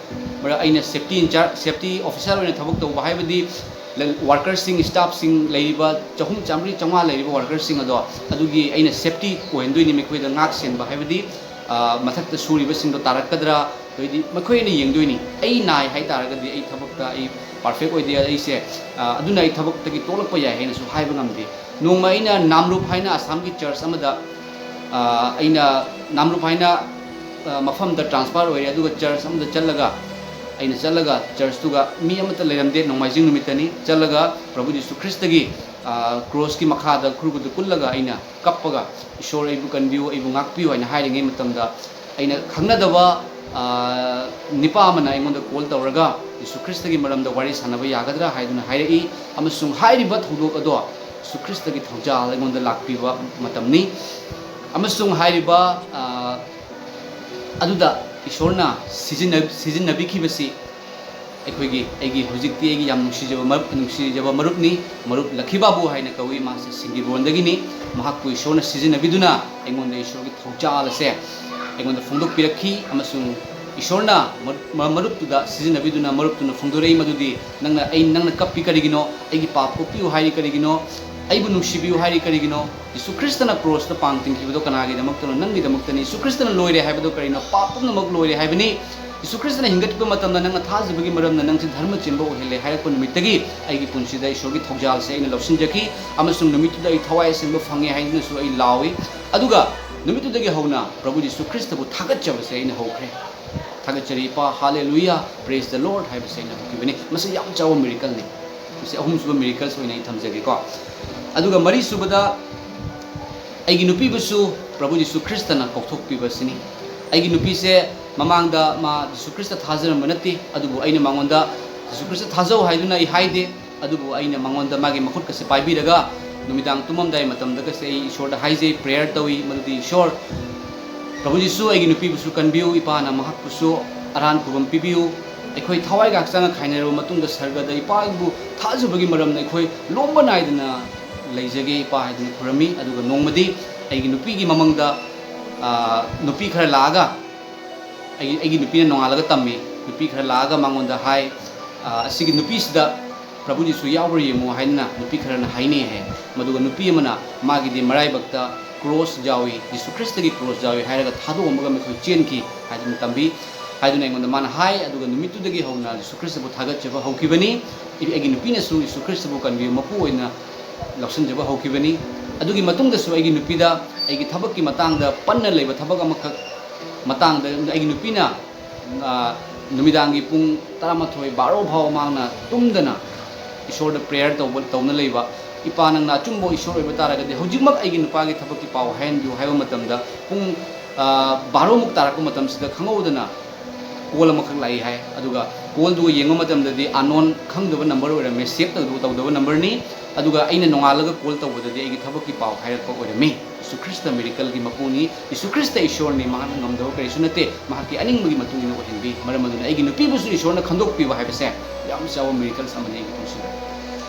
ꯃꯔꯝ ꯑꯩꯅ safety in charge, safety officer ꯑꯣꯏꯅ ꯊꯕꯛ ꯇꯧꯕ ꯍꯥꯏꯕꯗꯤ ꯂ-, worker ꯁꯤꯡ, staff ꯁꯤꯡ ꯂꯩꯔꯤꯕ ꯆꯍꯨꯝ, ꯆꯥꯝꯃꯔꯤ, ꯆꯥꯝꯃꯉꯥ ꯂꯩꯔꯤꯕ worker ꯁꯤꯡ ꯑꯗꯣ, ꯑꯗꯨꯒꯤ ꯑꯩꯅ safety ꯑꯣꯏꯍꯟꯗꯣꯏꯅꯤ, ꯃꯈꯣꯏꯗ ꯉꯥꯛ ꯁꯦꯟꯕ ꯍꯥꯏꯕꯗꯤ, ꯑ, ꯃꯊꯛꯇ ꯁꯨꯔꯤꯕꯁꯤꯡꯗꯣ ꯇꯥꯔꯛꯀꯗ꯭ꯔꯥ, ꯑꯗꯩꯗꯤ ꯃꯈꯣꯏꯅ ꯌꯦꯡꯗꯣꯏꯅꯤ꯫ ꯑꯩ ꯅꯥꯏ ꯍꯥꯏ ꯇꯥꯔꯒꯗꯤ ꯑꯩ ꯊꯕꯛꯇ ꯑꯩ perfect ꯑꯣꯏꯗꯦ, ꯑꯩꯁꯦ, ꯑ, ꯑꯗꯨꯅ ꯑꯩ ꯊꯕꯛꯇꯒꯤ ꯇꯣꯛꯂꯛꯄ ꯌꯥꯏ ꯍꯥꯏꯅꯁꯨ ꯍꯥꯏꯕ ꯉꯝꯗꯦ꯫ ꯅꯣꯡꯃ ꯑꯩꯅ ꯅꯥꯝꯔꯨꯞ ꯍꯥꯏꯅ ꯑꯁꯥꯝꯒꯤ church ꯑꯃꯗ, ꯑ, ꯑꯩꯅ ꯅꯥꯝꯔꯨꯞ ꯍꯥꯏꯅ, ꯑ, ꯃꯐꯝꯗ transfer ꯑꯣꯏꯔꯦ꯫ ꯑꯗꯨꯒ church ꯑꯃꯗ ꯆꯠꯂꯒ, ꯑꯩꯅ ꯆꯠꯂꯒ church ꯇꯨꯒ ꯃꯤ ꯑꯃꯠꯇ ꯂꯩꯔꯝꯗꯦ, ꯅꯣꯡꯃꯥꯏꯖꯤꯡ ꯅꯨꯃꯤꯠꯇꯅꯤ꯫ ꯆꯠꯂꯒ ꯄ꯭ꯔꯚꯨ ꯖꯤꯁꯨ ꯈ꯭ꯔꯤꯁꯇꯒꯤ, ꯑ, cross ꯀꯤ ꯃꯈꯥꯗ ꯈꯨꯔꯈꯨꯜꯗ ꯀꯨꯜꯂꯒ ꯑꯩꯅ ꯀꯞꯄꯒ, "ꯏꯁꯣꯔ, ꯑꯩꯕꯨ ꯀꯟꯕꯤꯌꯨ, ꯑꯩꯕꯨ ꯉꯥꯛꯄꯤꯌꯨ" ꯍꯥꯏꯅ ꯍꯥꯏꯔꯤꯉꯩ ꯃꯇꯝꯗ, ꯑꯩꯅ ꯈꯪꯅꯗꯕ, ꯑꯥ, ꯅꯤꯄꯥ ꯑꯃꯅ ꯑꯩꯉꯣꯟꯗ ꯀꯣꯜ ꯇꯧꯔꯒ ꯖꯤꯁꯨ ꯈ꯭ꯔꯤꯁꯇꯒꯤ ꯃꯔꯝꯗ ꯋꯥꯔꯤ ꯁꯥꯟꯅꯕ ꯌꯥꯒꯗ꯭ꯔꯥ ꯍꯥꯏꯗꯨꯅ ꯍꯥꯏꯔꯛꯏ꯫ ꯑꯃꯁꯨꯡ ꯍꯥꯏꯔꯤꯕ ꯊꯧꯗꯣꯛ ꯑꯗꯣ ꯖꯤꯁꯨ ꯈ꯭ꯔꯤꯁꯇꯒꯤ ꯊꯧꯖꯥꯜ ꯑꯩꯉꯣꯟꯗ ꯂꯥꯛꯄꯤꯕ ꯃꯇꯝꯅꯤ꯫ ꯑꯃꯁꯨꯡ ꯍꯥꯏꯔꯤꯕ, ꯑꯥ, ꯑꯗꯨꯗ ꯏꯁꯣꯔꯅ ꯁꯤꯖꯤꯟꯅ-, ꯁꯤꯖꯤꯟꯅꯕꯤꯈꯤꯕꯁꯤ ꯑꯩꯈꯣꯏꯒꯤ, ꯑꯩꯒꯤ ꯍꯧꯖꯤꯛꯇꯤ ꯑꯩꯒꯤ ꯌꯥꯝ ꯅꯨꯡꯁꯤꯖꯕ ꯃꯔꯨꯞ, ꯅꯨꯡꯁꯤꯖꯕ ꯃꯔꯨꯞꯅꯤ꯫ ꯃꯔꯨꯞ ꯂꯈꯤꯕꯥꯕꯨ ꯍꯥꯏꯅ ꯀꯧꯏ꯫ ꯃꯍꯥꯛꯁꯦ ꯁꯤꯡꯒꯤꯕꯣꯟꯗꯒꯤꯅꯤ꯫ ꯃꯍꯥꯛꯄꯨ ꯏꯁꯣꯔꯅ ꯁꯤꯖꯤꯟꯅꯕꯤꯗꯨꯅ ꯑꯩꯉꯣꯟꯗ ꯏꯁꯣꯔꯒꯤ ꯊꯧꯖꯥꯜ ꯑꯁꯦ ꯑꯩꯉꯣꯟꯗ ꯐꯣꯡꯗꯣꯛꯄꯤꯔꯛꯈꯤ꯫ ꯑꯃꯁꯨꯡ ꯏꯁꯣꯔꯅ ꯃꯔꯨꯞ-, ꯃ-, ꯃꯔꯨꯞꯇꯨꯗ ꯁꯤꯖꯤꯟꯅꯕꯤꯗꯨꯅ ꯃꯔꯨꯞꯇꯨꯅ ꯐꯣꯡꯗꯣꯔꯛꯏ ꯃꯗꯨꯗꯤ, "ꯅꯪꯅ, ꯑꯩ, ꯅꯪꯅ ꯀꯞꯄꯤ ꯀꯔꯤꯒꯤꯅꯣ? ꯑꯩꯒꯤ ꯄꯥꯞ ꯀꯣꯛꯄꯤꯌꯨ ꯍꯥꯏꯔꯤ ꯀꯔꯤꯒꯤꯅꯣ? ꯑꯩꯕꯨ ꯅꯨꯡꯁꯤꯕꯤꯌꯨ ꯍꯥꯏꯔꯤ ꯀꯔꯤꯒꯤꯅꯣ? ꯖꯤꯁꯨ ꯈ꯭ꯔꯤꯁꯇꯅ ꯀ꯭ꯔꯣꯁꯇ ꯄꯥꯡ ꯇꯤꯡꯈꯤꯕꯗꯣ ꯀꯅꯥꯒꯤꯗꯃꯛꯇꯅꯣ? ꯅꯪꯒꯤꯗꯃꯛꯇꯅꯤ꯫ ꯖꯤꯁꯨ ꯈ꯭ꯔꯤꯁꯇꯅ ꯂꯣꯏꯔꯦ ꯍꯥꯏꯕꯗꯣ ꯀꯔꯤꯅꯣ? ꯄꯥꯞ ꯄꯨꯝꯅꯃꯛ ꯂꯣꯏꯔꯦ ꯍꯥꯏꯕꯅꯤ꯫ ꯖꯤꯁꯨ ꯈ꯭ꯔꯤꯁꯇꯅ ꯍꯤꯡꯒꯠꯄ ꯃꯇꯝꯗ ꯅꯪꯅ ꯊꯥꯖꯕꯒꯤ ꯃꯔꯝꯅ ꯅꯪꯁꯤ ꯙꯔꯃ ꯆꯦꯟꯕ ꯑꯣꯏꯍꯜꯂꯦ" ꯍꯥꯏꯔꯛꯄ ꯅꯨꯃꯤꯠꯇꯒꯤ ꯑꯩꯒꯤ ꯄꯨꯟꯁꯤꯗ ꯏꯁꯣꯔꯒꯤ ꯊꯧꯖꯥꯜꯁꯦ ꯑꯩꯅ ꯂꯧꯁꯤꯟꯖꯈꯤ꯫ ꯑꯃꯁꯨꯡ ꯅꯨꯃꯤꯠꯇꯨꯗ ꯑꯩ ꯊꯋꯥꯏ ꯑꯁꯦꯡꯕ ꯐꯪꯉꯦ ꯍꯥꯏꯗꯨꯅꯁꯨ ꯑꯩ ꯂꯥꯎꯏ꯫ ꯑꯗꯨꯒ ꯅꯨꯃꯤꯠꯇꯨꯗꯒꯤ ꯍꯧꯅ ꯄ꯭ꯔꯚꯨ ꯖꯤꯁꯨ ꯈ꯭ꯔꯤꯁꯇꯕꯨ ꯊꯥꯒꯠꯆꯕꯁꯦ ꯑꯩꯅ ꯍꯧꯈ꯭ꯔꯦ꯫ "ꯊꯥꯒꯠꯆꯔꯤ ꯏꯄꯥ, ꯍꯥꯂꯦꯂꯨꯌꯥ, praise the Lord" ꯍꯥꯏꯕꯁꯦ ꯑꯩꯅ ꯍꯧꯈꯤꯕꯅꯤ꯫ ꯃꯁꯤ ꯌꯥꯝ ꯆꯥꯎꯕ ꯃꯤꯔꯦꯀꯜꯅꯤ꯫ ꯃꯁꯤ ꯑꯍꯨꯝꯁꯨꯕ ꯃꯤꯔꯦꯀꯜꯁ ꯑꯣꯏꯅ ꯑꯩ ꯊꯝꯖꯒꯦꯀꯣ꯫ ꯑꯗꯨꯒ ꯃꯔꯤꯁꯨꯕꯗ, ꯑꯩꯒꯤ ꯅꯨꯄꯤꯕꯨꯁꯨ ꯄ꯭ꯔꯚꯨ ꯖꯤꯁꯨ ꯈ꯭ꯔꯤꯁꯇꯅ ꯀꯧꯊꯣꯛꯄꯤꯕ ꯑꯁꯤꯅꯤ꯫ ꯑꯩꯒꯤ ꯅꯨꯄꯤꯁꯦ ꯃꯃꯥꯡꯗ ꯃꯥ ꯖꯤꯁꯨ ꯈ꯭ꯔꯤꯁꯇ ꯊꯥꯖꯔꯝꯕ ꯅꯠꯇꯦ, ꯑꯗꯨꯕꯨ ꯑꯩꯅ ꯃꯉꯣꯟꯗ ꯖꯤꯁꯨ ꯈ꯭ꯔꯤꯁꯇ ꯊꯥꯖꯧ ꯍꯥꯏꯗꯨꯅ ꯑꯩ ꯍꯥꯏꯗꯦ, ꯑꯗꯨꯕꯨ ꯑꯩꯅ ꯃꯉꯣꯟꯗ ꯃꯥꯒꯤ ꯃꯈꯨꯠꯀꯁꯦ ꯄꯥꯏꯕꯤꯔꯒ ꯅꯨꯃꯤꯗꯥꯡ ꯇꯨꯝꯃꯝꯗꯥꯏ ꯃꯇꯝꯗꯒꯁꯦ ꯑꯩ ꯏꯁꯣꯔꯗ ꯍꯥꯏꯖꯩ, ꯄ꯭ꯔꯦꯌꯔ ꯇꯧꯏ, ꯃꯗꯨꯗꯤ, "ꯏꯁꯣꯔ, ꯄ꯭ꯔꯚꯨ ꯖꯤꯁꯨ, ꯑꯩꯒꯤ ꯅꯨꯄꯤꯕꯨꯁꯨ ꯀꯟꯕꯤꯌꯨ, ꯏꯄꯥꯅ ꯃꯍꯥꯛꯄꯨꯁꯨ ꯑꯔꯥꯟ ꯈꯨꯕꯝ ꯄꯤꯕꯤꯌꯨ꯫ ꯑꯩꯈꯣꯏ ꯊꯋꯥꯏꯒ ꯍꯛꯆꯥꯡꯒ ꯈꯥꯏꯅꯔꯕ ꯃꯇꯨꯡꯗ ꯁꯔꯒꯗ ꯏꯄꯥꯕꯨ ꯊꯥꯖꯕꯒꯤ ꯃꯔꯝꯅ ꯑꯩꯈꯣꯏ ꯂꯣꯝꯕ ꯅꯥꯏꯗꯅ ꯂꯩꯖꯒꯦ ꯏꯄꯥ" ꯍꯥꯏꯗꯨꯅ ꯈꯨꯔꯝꯃꯤ꯫ ꯑꯗꯨꯒ ꯅꯣꯡꯃꯗꯤ ꯑꯩꯒꯤ ꯅꯨꯄꯤꯒꯤ ꯃꯃꯪꯗ, ꯑꯥ, ꯅꯨꯄꯤ ꯈꯔ ꯂꯥꯛꯑꯒ, ꯑꯩ, ꯑꯩꯒꯤ ꯅꯨꯄꯤꯅ ꯅꯣꯡꯉꯥꯜꯂꯒ ꯇꯝꯃꯤ꯫ ꯅꯨꯄꯤ ꯈꯔ ꯂꯥꯛꯑꯒ ꯃꯉꯣꯟꯗ ꯍꯥꯏ, ꯑꯥ, "ꯑꯁꯤꯒꯤ ꯅꯨꯄꯤꯁꯤꯗ ꯄ꯭ꯔꯚꯨ ꯖꯤꯁꯨ ꯌꯥꯎꯕ꯭ꯔꯥ ꯌꯦꯡꯉꯨ" ꯍꯥꯏꯗꯨꯅ ꯅꯨꯄꯤ ꯈꯔꯅ ꯍꯥꯏꯅꯩ ꯍꯥꯏ꯫ ꯃꯗꯨꯒ ꯅꯨꯄꯤ ꯑꯃꯅ ꯃꯥꯒꯤꯗꯤ ꯃꯔꯥꯏꯕꯛꯇ ꯀ꯭ꯔꯣꯁ ꯌꯥꯎꯏ, ꯖꯤꯁꯨ ꯈ꯭ꯔꯤꯁꯇꯒꯤ ꯀ꯭ꯔꯣꯁ ꯌꯥꯎꯏ ꯍꯥꯏꯔꯒ ꯊꯥꯗꯣꯛꯑꯝꯃꯒ ꯃꯈꯣꯏ ꯆꯦꯟꯈꯤ ꯍꯥꯏꯗꯨꯅ ꯇꯝꯕꯤ꯫ ꯍꯥꯏꯗꯨꯅ ꯑꯩꯉꯣꯟꯗ ꯃꯥꯅ ꯍꯥꯏ꯫ ꯑꯗꯨꯒ ꯅꯨꯃꯤꯠꯇꯨꯗꯒꯤ ꯍꯧꯅ ꯖꯤꯁꯨ ꯈ꯭ꯔꯤꯁꯇꯕꯨ ꯊꯥꯒꯠꯆꯕ ꯍꯧꯈꯤꯕꯅꯤ꯫ ꯑꯩ-, ꯑꯩꯒꯤ ꯅꯨꯄꯤꯅꯁꯨ ꯖꯤꯁꯨ ꯈ꯭ꯔꯤꯁꯇꯕꯨ ꯀꯟꯕꯤꯕ ꯃꯄꯨ ꯑꯣꯏꯅ ꯂꯧꯁꯤꯟꯖꯕ ꯍꯧꯈꯤꯕꯅꯤ꯫ ꯑꯗꯨꯒꯤ ꯃꯇꯨꯡꯗꯁꯨ ꯑꯩꯒꯤ ꯅꯨꯄꯤꯗ ꯑꯩꯒꯤ ꯊꯕꯛꯀꯤ ꯃꯇꯥꯡꯗ ꯄꯟꯅ ꯂꯩꯕ ꯊꯕꯛ ꯑꯃꯈꯛ ꯃꯇꯥꯡꯗ ꯑꯩꯒꯤ ꯅꯨꯄꯤꯅ, ꯑ, ꯅꯨꯃꯤꯗꯥꯡꯒꯤ ꯄꯨꯡ ꯇꯔꯥꯃꯥꯊꯣꯏ, ꯕꯥꯔꯣ ꯐꯥꯎ ꯃꯍꯥꯛꯅ ꯇꯨꯝꯗꯅ ꯏꯁꯣꯔꯗ ꯄ꯭ꯔꯦꯌꯔ ꯇꯧꯕ, ꯇꯧꯅ ꯂꯩꯕ꯫ "ꯏꯄꯥ, ꯅꯪꯅ ꯑꯆꯨꯝꯕ ꯏꯁꯣꯔ ꯑꯣꯏꯕ ꯇꯥꯔꯒꯗꯤ ꯍꯧꯖꯤꯛꯃꯛ ꯑꯩꯒꯤ ꯅꯨꯄꯥꯒꯤ ꯊꯕꯛꯀꯤ ꯄꯥꯎ ꯍꯥꯏꯍꯟꯕꯤꯌꯨ" ꯍꯥꯏꯕ ꯃꯇꯝꯗ ꯄꯨꯡ, ꯑ, ꯕꯥꯔꯣꯃꯨꯛ ꯇꯥꯔꯛꯄ ꯃꯇꯝꯁꯤꯗ ꯈꯪꯍꯧꯗꯅ ꯀꯣꯜ ꯑꯃꯈꯛ ꯂꯥꯛꯏ ꯍꯥꯏ꯫ ꯑꯗꯨꯒ ꯀꯣꯜꯗꯨꯒ ꯌꯦꯡꯕ ꯃꯇꯝꯗꯗꯤ unknown, ꯈꯪꯗꯕ ꯅꯝꯕꯔ ꯑꯣꯏꯔꯝꯃꯦ, ꯁꯦꯞ ꯇꯧꯗꯕ, ꯇꯧꯗꯕ ꯅꯝꯕꯔꯅꯤ꯫ ꯑꯗꯨꯒ ꯑꯩꯅ ꯅꯣꯡꯉꯥꯜꯂꯒ ꯀꯣꯜ ꯇꯧꯕꯗꯗꯤ ꯑꯩꯒꯤ ꯊꯕꯛꯀꯤ ꯄꯥꯎ ꯍꯥꯏꯔꯛꯄ ꯑꯣꯏꯔꯝꯃꯤ꯫ Jesus Christ ꯃꯤꯔꯦꯀꯜꯒꯤ ꯃꯄꯨꯅꯤ꯫ Jesus Christ ꯏꯁꯣꯔꯅꯤ꯫ ꯃꯍꯥꯛꯅ ꯉꯝꯗꯕ ꯀꯔꯤꯁꯨ ꯅꯠꯇꯦ꯫ ꯃꯍꯥꯛꯀꯤ ꯑꯅꯤꯡꯕꯒꯤ ꯃꯇꯨꯡ ꯏꯟꯅ ꯑꯣꯏꯍꯟꯕꯤ꯫ ꯃꯔꯝ ꯑꯗꯨꯅ ꯑꯩꯒꯤ ꯅꯨꯄꯤꯕꯨꯁꯨ ꯏꯁꯣꯔꯅ ꯈꯟꯗꯣꯛꯄꯤꯕ ꯍꯥꯏꯕꯁꯦ ꯌꯥꯝ ꯆꯥꯎꯕ ꯃꯤꯔꯦꯀꯜꯁ ꯑꯃꯅꯤ ꯑꯩꯒꯤ ꯄꯨꯟꯁꯤꯗ꯫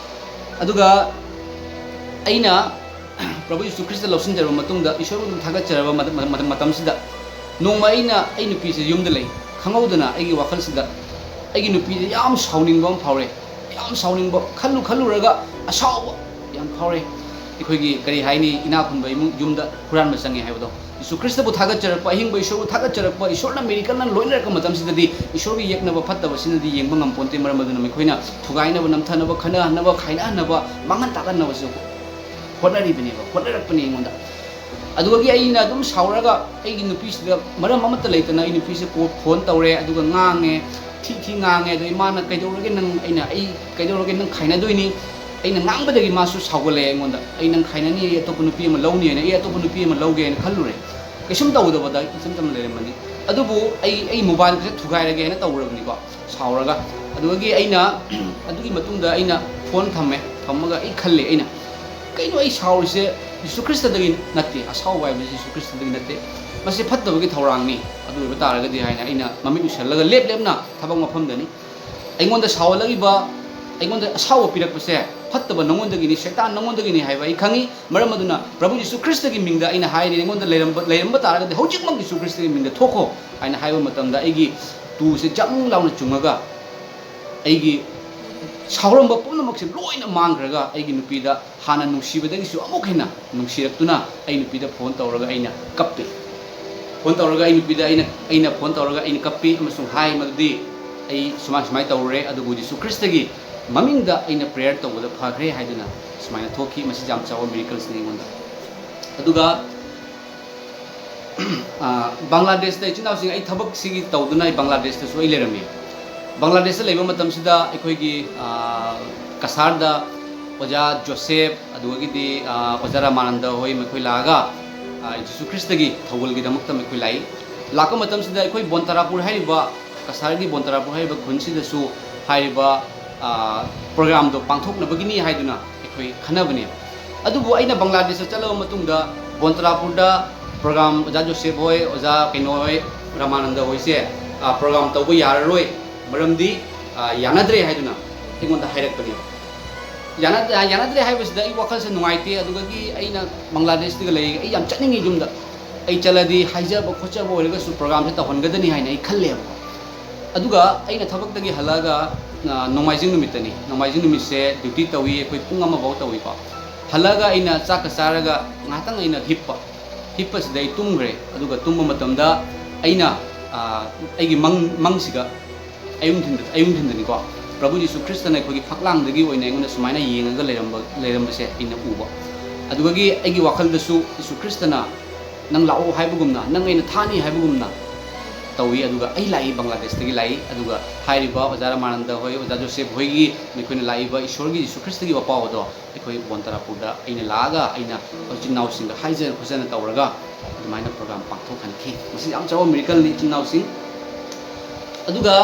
ꯑꯗꯨꯒ ꯑꯩꯅ ꯄ꯭ꯔꯚꯨ ꯌꯤꯁꯨ ꯈ꯭ꯔꯤꯁꯇ ꯂꯧꯁꯤꯟꯖꯔꯕ ꯃꯇꯨꯡꯗ, ꯏꯁꯣꯔꯕꯨ ꯑꯗꯨꯝ ꯊꯥꯒꯠꯆꯔꯕ ꯃꯇꯝ, ꯃꯇꯝ, ꯃꯇꯝꯁꯤꯗ, ꯅꯣꯡꯃ ꯑꯩꯅ, ꯑꯩ ꯅꯨꯄꯤꯁꯦ ꯌꯨꯝꯗ ꯂꯩ, ꯈꯪꯍꯧꯗꯅ ꯑꯩꯒꯤ ꯋꯥꯈꯜꯁꯤꯗ ꯑꯩꯒꯤ ꯅꯨꯄꯤꯁꯦ ꯌꯥꯝ ꯁꯥꯎꯅꯤꯡꯕ ꯑꯃ ꯐꯥꯎꯔꯦ꯫ ꯌꯥꯝ ꯁꯥꯎꯅꯤꯡꯕ, ꯈꯜꯂꯨ ꯈꯜꯂꯨꯔꯒ ꯑꯁꯥꯎꯕ ꯌꯥꯝ ꯐꯥꯎꯔꯦ꯫ ꯑꯩꯈꯣꯏꯒꯤ, ꯀꯔꯤ ꯍꯥꯏꯅꯤ, ꯏꯅꯥꯛ ꯈꯨꯟꯕ ꯏꯃꯨꯡ, ꯌꯨꯝꯗ ꯍꯨꯔꯥꯟꯕ ꯆꯪꯉꯦ ꯍꯥꯏꯕꯗꯣ꯫ ꯌꯤꯁꯨ ꯈ꯭ꯔꯤꯁꯇꯕꯨ ꯊꯥꯒꯠꯆꯔꯛꯄ, ꯑꯍꯤꯡꯕ ꯏꯁꯣꯔꯕꯨ ꯊꯥꯒꯠꯆꯔꯛꯄ, ꯏꯁꯣꯔꯅ ꯃꯤꯔꯦꯀꯜꯅ ꯂꯣꯏꯅꯔꯛꯄ ꯃꯇꯝꯁꯤꯗꯗꯤ ꯏꯁꯣꯔꯒꯤ ꯌꯦꯛꯅꯕ ꯐꯠꯇꯕꯁꯤꯅꯗꯤ ꯌꯦꯡꯕ ꯉꯝꯄꯣꯟꯇꯦ꯫ ꯃꯔꯝ ꯑꯗꯨꯅ ꯃꯈꯣꯏꯅ ꯊꯨꯒꯥꯏꯅꯕ, ꯅꯝꯊꯅꯕ, ꯈꯠꯅꯍꯟꯅꯕ, ꯈꯥꯏꯅꯍꯟꯅꯕ, ꯃꯥꯡꯍꯟ ꯇꯥꯛꯍꯟꯅꯕꯁꯨ ꯍꯣꯠꯅꯔꯤꯕꯅꯦꯕ, ꯍꯣꯠꯅꯔꯛꯄꯅꯦ ꯑꯩꯉꯣꯟꯗ꯫ ꯑꯗꯨꯗꯒꯤ ꯑꯩꯅ ꯑꯗꯨꯝ ꯁꯥꯎꯔꯒ ꯑꯩꯒꯤ ꯅꯨꯄꯤꯁꯤꯗ ꯃꯔꯝ ꯑꯃꯠꯇ ꯂꯩꯇꯅ ꯑꯩ ꯅꯨꯄꯤꯁꯦ ꯀꯣ-, ꯐꯣꯟ ꯇꯧꯔꯦ, ꯑꯗꯨꯒ ꯉꯥꯡꯉꯦ, ꯊꯤ ꯊꯤ ꯉꯥꯡꯉꯦ꯫ ꯑꯗꯣ ꯏꯃꯥꯅ, "ꯀꯩꯗꯧꯔꯒꯦ ꯅꯪ?" ꯑꯩꯅ, "ꯑꯩ ꯀꯩꯗꯧꯔꯒꯦ, ꯅꯪ ꯈꯥꯏꯅꯗꯣꯏꯅꯤ?" ꯑꯩꯅ ꯉꯥꯡꯕꯗꯒꯤ ꯃꯥꯁꯨ ꯁꯥꯎꯒꯠꯂꯛꯑꯦ ꯑꯩꯉꯣꯟꯗ꯫ "ꯑꯩ ꯅꯪ ꯈꯥꯏꯅꯅꯤ, ꯑꯩ ꯑꯇꯣꯞꯄ ꯅꯨꯄꯤ ꯑꯃ ꯂꯧꯅꯤ" ꯍꯥꯏꯅ, "ꯑꯩ ꯑꯇꯣꯞꯄ ꯅꯨꯄꯤ ꯑꯃ ꯂꯧꯒꯦ" ꯍꯥꯏꯅ ꯈꯜꯂꯨꯔꯦ꯫ ꯀꯩꯁꯨꯝ ꯇꯧꯗꯕꯗ ꯏꯆꯝ ꯆꯝꯅ ꯂꯩꯔꯝꯕꯅꯤ꯫ ꯑꯗꯨꯕꯨ ꯑꯩ, ꯑꯩ ꯃꯣꯕꯥꯏꯜꯒꯁꯦ ꯊꯨꯒꯥꯏꯔꯒꯦ ꯍꯥꯏꯅ ꯇꯧꯔꯕꯅꯤꯀꯣ, ꯁꯥꯎꯔꯒ꯫ ꯑꯗꯨꯗꯒꯤ ꯑꯩꯅ, ꯑꯗꯨꯒꯤ ꯃꯇꯨꯡꯗ ꯑꯩꯅ ꯐꯣꯟ ꯊꯝꯃꯦ꯫ ꯊꯝꯃꯒ ꯑꯩ ꯈꯜꯂꯦ, ꯑꯩꯅ, "ꯀꯩꯅꯣ ꯑꯩ ꯁꯥꯎꯔꯤꯁꯦ? ꯖꯤꯁꯨ ꯈ꯭ꯔꯤꯁꯇꯗꯒꯤ ꯅꯠꯇꯦ, ꯑꯁꯥꯎꯕ ꯍꯥꯏꯕꯁꯤ ꯖꯤꯁꯨ ꯈ꯭ꯔꯤꯁꯇꯗꯒꯤ ꯅꯠꯇꯦ, ꯃꯁꯤ ꯐꯠꯇꯕꯒꯤ ꯊꯧꯔꯥꯡꯅꯤ꯫ ꯑꯗꯨ ꯑꯣꯏꯕ ꯇꯥꯔꯒꯗꯤ" ꯍꯥꯏꯅ ꯑꯩꯅ ꯃꯃꯤꯠ ꯎꯏꯁꯜꯂꯒ ꯂꯦꯞ ꯂꯦꯞꯅ ꯊꯕꯛ ꯃꯐꯝꯗꯅꯤ꯫ ꯑꯩꯉꯣꯟꯗ ꯁꯥꯎꯍꯜꯂꯛꯏꯕ, ꯑꯩꯉꯣꯟꯗ ꯑꯁꯥꯎꯕ ꯄꯤꯔꯛꯄꯁꯦ ꯐꯠꯇꯕ ꯅꯉꯣꯟꯗꯒꯤꯅꯤ, ꯁꯩꯇꯥꯟ ꯅꯉꯣꯟꯗꯒꯤꯅꯤ ꯍꯥꯏꯕ ꯑꯩ ꯈꯪꯉꯤ꯫ ꯃꯔꯝ ꯑꯗꯨꯅ ꯄ꯭ꯔꯚꯨ ꯖꯤꯁꯨ ꯈ꯭ꯔꯤꯁꯇꯒꯤ ꯃꯤꯡꯗ ꯑꯩꯅ ꯍꯥꯏꯔꯤ, ꯑꯩꯉꯣꯟꯗ ꯂꯩꯔꯝꯕ, ꯂꯩꯔꯝꯕ ꯇꯥꯔꯒꯗꯤ ꯍꯧꯖꯤꯛꯃꯛ ꯖꯤꯁꯨ ꯈ꯭ꯔꯤꯁꯇꯒꯤ ꯃꯤꯡꯗ ꯊꯣꯛꯈꯣ ꯍꯥꯏꯅ ꯍꯥꯏꯕ ꯃꯇꯝꯗ ꯑꯩꯒꯤ ꯇꯨꯁꯦ ꯖꯪ ꯂꯥꯎꯅ ꯆꯨꯡꯉꯒ ꯑꯩꯒꯤ ꯁꯥꯎꯔꯝꯕ ꯄꯨꯝꯅꯃꯛꯁꯦ ꯂꯣꯏꯅ ꯃꯥꯡꯈ꯭ꯔꯒ ꯑꯩꯒꯤ ꯅꯨꯄꯤꯗ ꯍꯥꯟꯅ ꯅꯨꯡꯁꯤꯕꯗꯒꯤꯁꯨ ꯑꯃꯨꯛ ꯍꯦꯟꯅ ꯅꯨꯡꯁꯤꯔꯛꯇꯨꯅ ꯑꯩ ꯅꯨꯄꯤꯗ ꯐꯣꯟ ꯇꯧꯔꯒ ꯑꯩꯅ ꯀꯞꯄꯤ꯫ ꯐꯣꯟ ꯇꯧꯔꯒ ꯑꯩ ꯅꯨꯄꯤꯗ ꯑꯩꯅ, ꯑꯩꯅ ꯐꯣꯟ ꯇꯧꯔꯒ ꯑꯩꯅ ꯀꯞꯄꯤ ꯑꯃꯁꯨꯡ ꯍꯥꯏ ꯃꯗꯨꯗꯤ, "ꯑꯩ ꯁꯨꯃꯥꯏ ꯁꯨꯃꯥꯏꯅ ꯇꯧꯔꯨꯔꯦ, ꯑꯗꯨꯕꯨ ꯖꯤꯁꯨ ꯈ꯭ꯔꯤꯁꯇꯒꯤ ꯃꯃꯤꯡꯗ ꯑꯩꯅ ꯄ꯭ꯔꯦꯌꯔ ꯇꯧꯕꯗ ꯐꯈ꯭ꯔꯦ" ꯍꯥꯏꯗꯨꯅ ꯁꯨꯃꯥꯏꯅ ꯊꯣꯛꯈꯤ꯫ ꯃꯁꯤ ꯌꯥꯝ ꯆꯥꯎꯕ ꯃꯤꯔꯦꯀꯜꯁꯅꯤ ꯑꯩꯉꯣꯟꯗ꯫ ꯑꯗꯨꯒ ꯑ, ꯕꯪꯒ꯭ꯂꯥꯗꯦꯁꯇ ꯏꯆꯤꯟ ꯏꯅꯥꯎꯁꯤꯡ, ꯑꯩ ꯊꯕꯛꯁꯤꯒꯤ ꯇꯧꯗꯨꯅ ꯑꯩ ꯕꯪꯒ꯭ꯂꯥꯗꯦꯁꯇꯁꯨ ꯑꯩ ꯂꯩꯔꯝꯃꯤ꯫ ꯕꯪꯒ꯭ꯂꯥꯗꯦꯁꯇ ꯂꯩꯕ ꯃꯇꯝꯁꯤꯗ ꯑꯩꯈꯣꯏꯒꯤ, ꯑ, ꯀꯁꯥꯔꯗ ꯑꯣꯖꯥ ꯖꯣꯁꯦꯐ, ꯑꯗꯨꯗꯒꯤꯗꯤ, ꯑ, ꯑꯣꯖꯥ ꯔꯥꯃꯥꯅꯟꯗ ꯍꯣꯏ ꯃꯈꯣꯏ ꯂꯥꯛꯑꯒ, ꯑ, ꯖꯤꯁꯨ ꯈ꯭ꯔꯤꯁꯇꯒꯤ ꯊꯧꯒꯜꯒꯤꯗꯃꯛꯇ ꯃꯈꯣꯏ ꯂꯥꯛꯏ꯫ ꯂꯥꯛꯄ ꯃꯇꯝꯁꯤꯗ ꯑꯩꯈꯣꯏ ꯕꯣꯟꯇꯥꯔꯥꯄꯨꯔ ꯍꯥꯏꯔꯤꯕ ꯀꯁꯥꯔꯒꯤ ꯕꯣꯟꯇꯔꯥꯄꯨꯔ ꯍꯥꯏꯔꯤꯕ ꯈꯨꯟꯁꯤꯗꯁꯨ ꯍꯥꯏꯔꯤꯕ, ꯑ, ꯄ꯭ꯔꯣꯒ꯭ꯔꯥꯝꯗꯣ ꯄꯥꯡꯊꯣꯛꯅꯕꯒꯤꯅꯤ ꯍꯥꯏꯗꯨꯅ ꯑꯩꯈꯣꯏ ꯈꯟꯅꯕꯅꯦ꯫ ꯑꯗꯨꯕꯨ ꯑꯩꯅ ꯕꯪꯒ꯭ꯂꯥꯗꯦꯁꯇ ꯆꯠꯂꯕ ꯃꯇꯨꯡꯗ ꯕꯣꯟꯇꯔꯥꯄꯨꯔꯗ ꯄ꯭ꯔꯣꯒ꯭ꯔꯥꯝ ꯑꯣꯖꯥ ꯖꯣꯁꯦꯐ ꯍꯣꯏ, ꯑꯣꯖꯥ ꯀꯩꯅꯣ ꯍꯣꯏ, ꯔꯃꯥꯅꯟꯗ ꯍꯣꯏꯁꯦ, ꯑ, ꯄ꯭ꯔꯣꯒ꯭ꯔꯥꯝ ꯇꯧꯕ ꯌꯥꯔꯔꯣꯏ, ꯃꯔꯝꯗꯤ, ꯑ, ꯌꯥꯅꯗ꯭ꯔꯦ ꯍꯥꯏꯗꯨꯅ ꯑꯩꯉꯣꯟꯗ ꯍꯥꯏꯔꯛꯄꯅꯦꯕ꯫ ꯌꯥꯅ-, ꯌꯥꯅꯗ꯭ꯔꯦ ꯍꯥꯏꯕꯁꯤꯗ ꯑꯩ ꯋꯥꯈꯜꯁꯦ ꯅꯨꯡꯉꯥꯏꯇꯦ꯫ ꯑꯗꯨꯗꯒꯤ ꯑꯩꯅ ꯕꯪꯒ꯭ꯂꯥꯗꯦꯁꯇꯒ ꯂꯩ, ꯑꯩ ꯌꯥꯝ ꯆꯠꯅꯤꯡꯉꯤ ꯌꯨꯝꯗ꯫ ꯑꯩ ꯆꯠꯂꯗꯤ ꯍꯥꯏꯖꯕ ꯈꯣꯠꯆꯕ ꯑꯣꯏꯔꯒꯁꯨ ꯄ꯭ꯔꯣꯒ꯭ꯔꯥꯝꯁꯦ ꯇꯧꯍꯟꯒꯗꯅꯤ ꯍꯥꯏꯅ ꯑꯩ ꯈꯜꯂꯦꯕꯀꯣ꯫ ꯑꯗꯨꯒ ꯑꯩꯅ ꯊꯕꯛꯇꯒꯤ ꯍꯜꯂꯛꯑꯒ, ꯑ, ꯅꯣꯡꯃꯥꯏꯖꯤꯡ ꯅꯨꯃꯤꯠꯇꯅꯤ꯫ ꯅꯣꯡꯃꯥꯏꯖꯤꯡ ꯅꯨꯃꯤꯠꯁꯦ ꯗ꯭ꯌꯨꯇꯤ ꯇꯧꯏ, ꯑꯩꯈꯣꯏ ꯄꯨꯡ ꯑꯃ ꯐꯥꯎ ꯇꯧꯏꯀꯣ꯫ ꯍꯜꯂꯛꯑꯒ ꯑꯩꯅ ꯆꯥꯛꯀ ꯆꯥꯔꯒ ꯉꯥꯏꯍꯥꯛꯇꯪ ꯑꯩꯅ ꯍꯤꯞꯄ꯫ ꯍꯤꯞꯄꯁꯤꯗ ꯑꯩ ꯇꯨꯝꯈ꯭ꯔꯦ꯫ ꯑꯗꯨꯒ ꯇꯨꯝꯕ ꯃꯇꯝꯗ ꯑꯩꯅ, ꯑ, ꯑꯩꯒꯤ ꯃꯪ-, ꯃꯪꯁꯤꯒ ꯑꯌꯨꯛ ꯅꯨꯡꯊꯤꯟꯗ, ꯑꯌꯨꯛ ꯅꯨꯡꯊꯤꯟꯗꯅꯤꯀꯣ, ꯄ꯭ꯔꯚꯨ ꯖꯤꯁꯨ ꯈ꯭ꯔꯤꯁꯇꯅ ꯑꯩꯈꯣꯏꯒꯤ ꯐꯛꯂꯥꯡꯗꯒꯤ ꯑꯣꯏꯅ ꯑꯩꯉꯣꯟꯗ ꯁꯨꯃꯥꯏꯅ ꯌꯦꯡꯉꯒ ꯂꯩꯔꯝꯕ, ꯂꯩꯔꯝꯕꯁꯦ ꯑꯩꯅ ꯎꯕ꯫ ꯑꯗꯨꯗꯒꯤ ꯑꯩꯒꯤ ꯋꯥꯈꯜꯗꯁꯨ ꯖꯤꯁꯨ ꯈ꯭ꯔꯤꯁꯇꯅ ꯅꯪ ꯂꯥꯛꯑꯣ ꯍꯥꯏꯕꯒꯨꯝꯅ, ꯅꯪ ꯑꯩꯅ ꯊꯥꯅꯤ ꯍꯥꯏꯕꯒꯨꯝꯅ ꯇꯧꯏ꯫ ꯑꯗꯨꯒ ꯑꯩ ꯂꯥꯛꯏ, ꯕꯪꯒ꯭ꯂꯥꯗꯦꯁꯇꯒꯤ ꯂꯥꯛꯏ꯫ ꯑꯗꯨꯒ ꯍꯥꯏꯔꯤꯕ ꯑꯣꯖꯥ ꯔꯃꯥꯅꯟꯗ ꯍꯣꯏ, ꯑꯣꯖꯥ ꯖꯣꯁꯦꯐ ꯍꯣꯏꯒꯤ, ꯃꯈꯣꯏꯅ ꯂꯥꯛꯏꯕ ꯏꯁꯣꯔꯒꯤ, ꯖꯤꯁꯨ ꯈ꯭ꯔꯤꯁꯇꯒꯤ ꯋꯥꯄꯥꯎ ꯑꯗꯣ ꯑꯩꯈꯣꯏ ꯕꯣꯟꯇꯔꯥꯄꯨꯔꯗ ꯑꯩꯅ ꯂꯥꯛꯑꯒ ꯑꯩꯅ ꯏꯆꯤꯟ ꯏꯅꯥꯎꯁꯤꯡꯒ ꯍꯥꯏꯖ ꯈꯣꯠꯆꯅ ꯇꯧꯔꯒ ꯑꯗꯨꯃꯥꯏꯅ ꯄ꯭ꯔꯣꯒ꯭ꯔꯥꯝ ꯄꯥꯡꯊꯣꯛꯍꯟꯈꯤ꯫ ꯃꯁꯤ ꯌꯥꯝ ꯆꯥꯎꯕ ꯃꯤꯔꯦꯀꯜꯅꯤ, ꯏꯆꯤꯟ ꯏꯅꯥꯎꯁꯤꯡ꯫ ꯑꯗꯨꯒ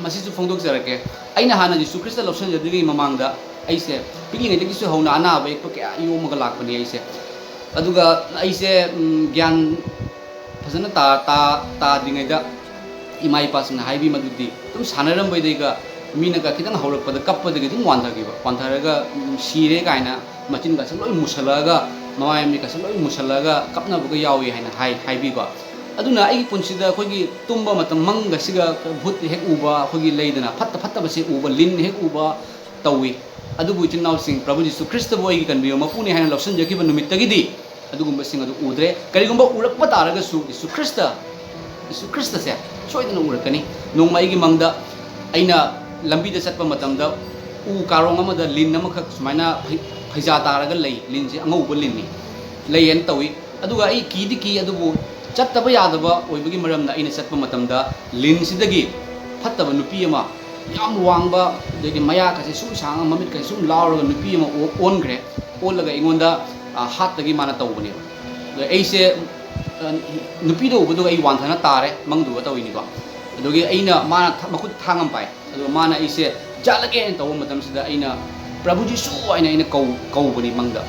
ꯃꯁꯤꯁꯨ ꯐꯣꯡꯗꯣꯛꯆꯔꯛꯀꯦ꯫ ꯑꯩꯅ ꯍꯥꯟꯅ ꯖꯤꯁꯨ ꯈ꯭ꯔꯤꯁꯇ ꯂꯧꯁꯤꯟꯖꯗ꯭ꯔꯤꯉꯩ ꯃꯃꯥꯡꯗ ꯑꯩꯁꯦ ꯄꯤꯛꯂꯤꯉꯩꯗꯒꯤꯁꯨ ꯍꯧꯅ ꯑꯅꯥꯕ ꯌꯦꯛꯄ ꯀꯌꯥ ꯌꯣꯝꯃꯒ ꯂꯥꯛꯄꯅꯤ ꯑꯩꯁꯦ꯫ ꯑꯗꯨꯒ ꯑꯩꯁꯦ, ꯎꯝ, ꯒ꯭ꯌꯥꯟ ꯐꯖꯅ ꯇꯥ-, ꯇꯥ-, ꯇꯥꯗ꯭ꯔꯤꯉꯩꯗ ꯏꯃꯥ ꯏꯄꯥꯁꯤꯡꯅ ꯍꯥꯏꯕꯤ ꯃꯗꯨꯗꯤ ꯑꯗꯨꯝ ꯁꯥꯟꯅꯔꯝꯕꯩꯗꯩꯒ ꯃꯤꯅꯒ ꯈꯤꯇꯪ ꯍꯧꯔꯛꯄꯗ ꯀꯞꯄꯗꯒꯤ ꯑꯗꯨꯝ ꯋꯥꯟꯊꯈꯤꯕ, ꯋꯥꯟꯊꯔꯒ, ꯎꯝ, ꯁꯤꯔꯦ ꯀꯥꯏꯅ ꯃꯆꯤꯟꯒꯁꯦ ꯂꯣꯏ ꯃꯨꯁꯜꯂꯛꯑꯒ, ꯃꯃꯥꯏ ꯃꯃꯤꯠꯀꯁꯦ ꯂꯣꯏ ꯃꯨꯁꯜꯂꯛꯑꯒ ꯀꯞꯅꯕꯒ ꯌꯥꯎꯏ ꯍꯥꯏꯅ ꯍꯥꯏ-, ꯍꯥꯏꯕꯤꯀꯣ꯫ ꯑꯗꯨꯅ ꯑꯩꯒꯤ ꯄꯨꯟꯁꯤꯗ ꯑꯩꯈꯣꯏꯒꯤ ꯇꯨꯝꯕ ꯃꯇꯝ ꯃꯪꯒꯁꯤꯒ ꯚꯨꯠ ꯍꯦꯛ ꯎꯕ, ꯑꯩꯈꯣꯏꯒꯤ ꯂꯩꯗꯅ ꯐꯠꯇ ꯐꯠꯇꯕꯁꯦ ꯎꯕ, ꯂꯤꯟ ꯍꯦꯛ ꯎꯕ ꯇꯧꯏ꯫ ꯑꯗꯨꯕꯨ ꯏꯆꯤꯟ ꯏꯅꯥꯎꯁꯤꯡ, ꯄ꯭ꯔꯚꯨ ꯖꯤꯁꯨ ꯈ꯭ꯔꯤꯁꯇꯕꯨ ꯑꯩꯒꯤ ꯀꯟꯕꯤꯕ ꯃꯄꯨꯅꯤ ꯍꯥꯏꯅ ꯂꯧꯁꯤꯟꯖꯈꯤꯕ ꯅꯨꯃꯤꯠꯇꯒꯤꯗꯤ ꯑꯗꯨꯒꯨꯝꯕꯁꯤꯡ ꯑꯗꯨ ꯎꯗ꯭ꯔꯦ꯫ ꯀꯔꯤꯒꯨꯝꯕ ꯎꯔꯛꯄ ꯇꯥꯔꯒꯁꯨ ꯖꯤꯁꯨ ꯈ꯭ꯔꯤꯁꯇ, ꯖꯤꯁꯨ ꯈ꯭ꯔꯤꯁꯇꯁꯦ ꯁꯣꯏꯗꯅ ꯎꯔꯛꯀꯅꯤ꯫ ꯅꯣꯡꯃ ꯑꯩꯒꯤ ꯃꯪꯗ ꯑꯩꯅ ꯂꯝꯕꯤꯗ ꯆꯠꯄ ꯃꯇꯝꯗ ꯎ ꯀꯥꯔꯣꯡ ꯑꯃꯗ ꯂꯤꯟ ꯑꯃꯈꯛ ꯁꯨꯃꯥꯏꯅ ꯐꯩ-, ꯐꯩꯖꯥ ꯇꯥꯔꯒ ꯂꯩ꯫ ꯂꯤꯟꯁꯦ ꯑꯉꯧꯕ ꯂꯤꯟꯅꯤ, ꯂꯩꯌꯦꯅ ꯇꯧꯏ꯫ ꯑꯗꯨꯒ ꯑꯩ ꯀꯤꯗꯤ ꯀꯤ, ꯑꯗꯨꯕꯨ ꯆꯠꯇꯕ ꯌꯥꯗꯕ ꯑꯣꯏꯕꯒꯤ ꯃꯔꯝꯅ ꯑꯩꯅ ꯆꯠꯄ ꯃꯇꯝꯗ ꯂꯤꯟꯁꯤꯗꯒꯤ ꯐꯠꯇꯕ ꯅꯨꯄꯤ ꯑꯃ, ꯌꯥꯝ ꯋꯥꯡꯕ, ꯑꯗꯩꯗꯤ ꯃꯌꯥꯀꯁꯦ ꯁꯨꯝ ꯁꯥꯡꯉ, ꯃꯃꯤꯠꯀꯁꯦ ꯁꯨꯝ ꯂꯥꯎꯔꯒ ꯅꯨꯄꯤ ꯑꯃ ꯑꯣ-, ꯑꯣꯟꯈ꯭ꯔꯦ꯫ ꯑꯣꯜꯂꯒ ꯑꯩꯉꯣꯟꯗ, ꯑ, ꯍꯥꯠꯇꯒꯤ ꯃꯥꯅ ꯇꯧꯕꯅꯦꯕ꯫ ꯑꯗ ꯑꯩꯁꯦ, ꯑ, ꯅꯨꯄꯤꯗꯣ ꯎꯕꯗꯨꯒ ꯑꯩ ꯋꯥꯟꯊꯅ ꯇꯥꯔꯦ, ꯃꯪꯗꯨꯒ ꯇꯧꯔꯤꯅꯤꯀꯣ꯫ ꯑꯗꯨꯒꯤ ꯑꯩꯅ, ꯃꯥꯅ ꯊ- ꯃꯈꯨꯠ ꯊꯥꯡ ꯑꯃ ꯄꯥꯏ, ꯑꯗꯨꯒ ꯃꯥꯅ ꯑꯩꯁꯦ ꯌꯥꯜꯂꯒꯦꯅ ꯇꯧꯕ ꯃꯇꯝꯁꯤꯗ ꯑꯩꯅ "ꯄ꯭ꯔꯚꯨ ꯖꯤꯁꯨ" ꯍꯥꯏꯅ ꯑꯩꯅ ꯀꯧ ꯀꯧꯕꯅꯤ ꯃꯪꯗ꯫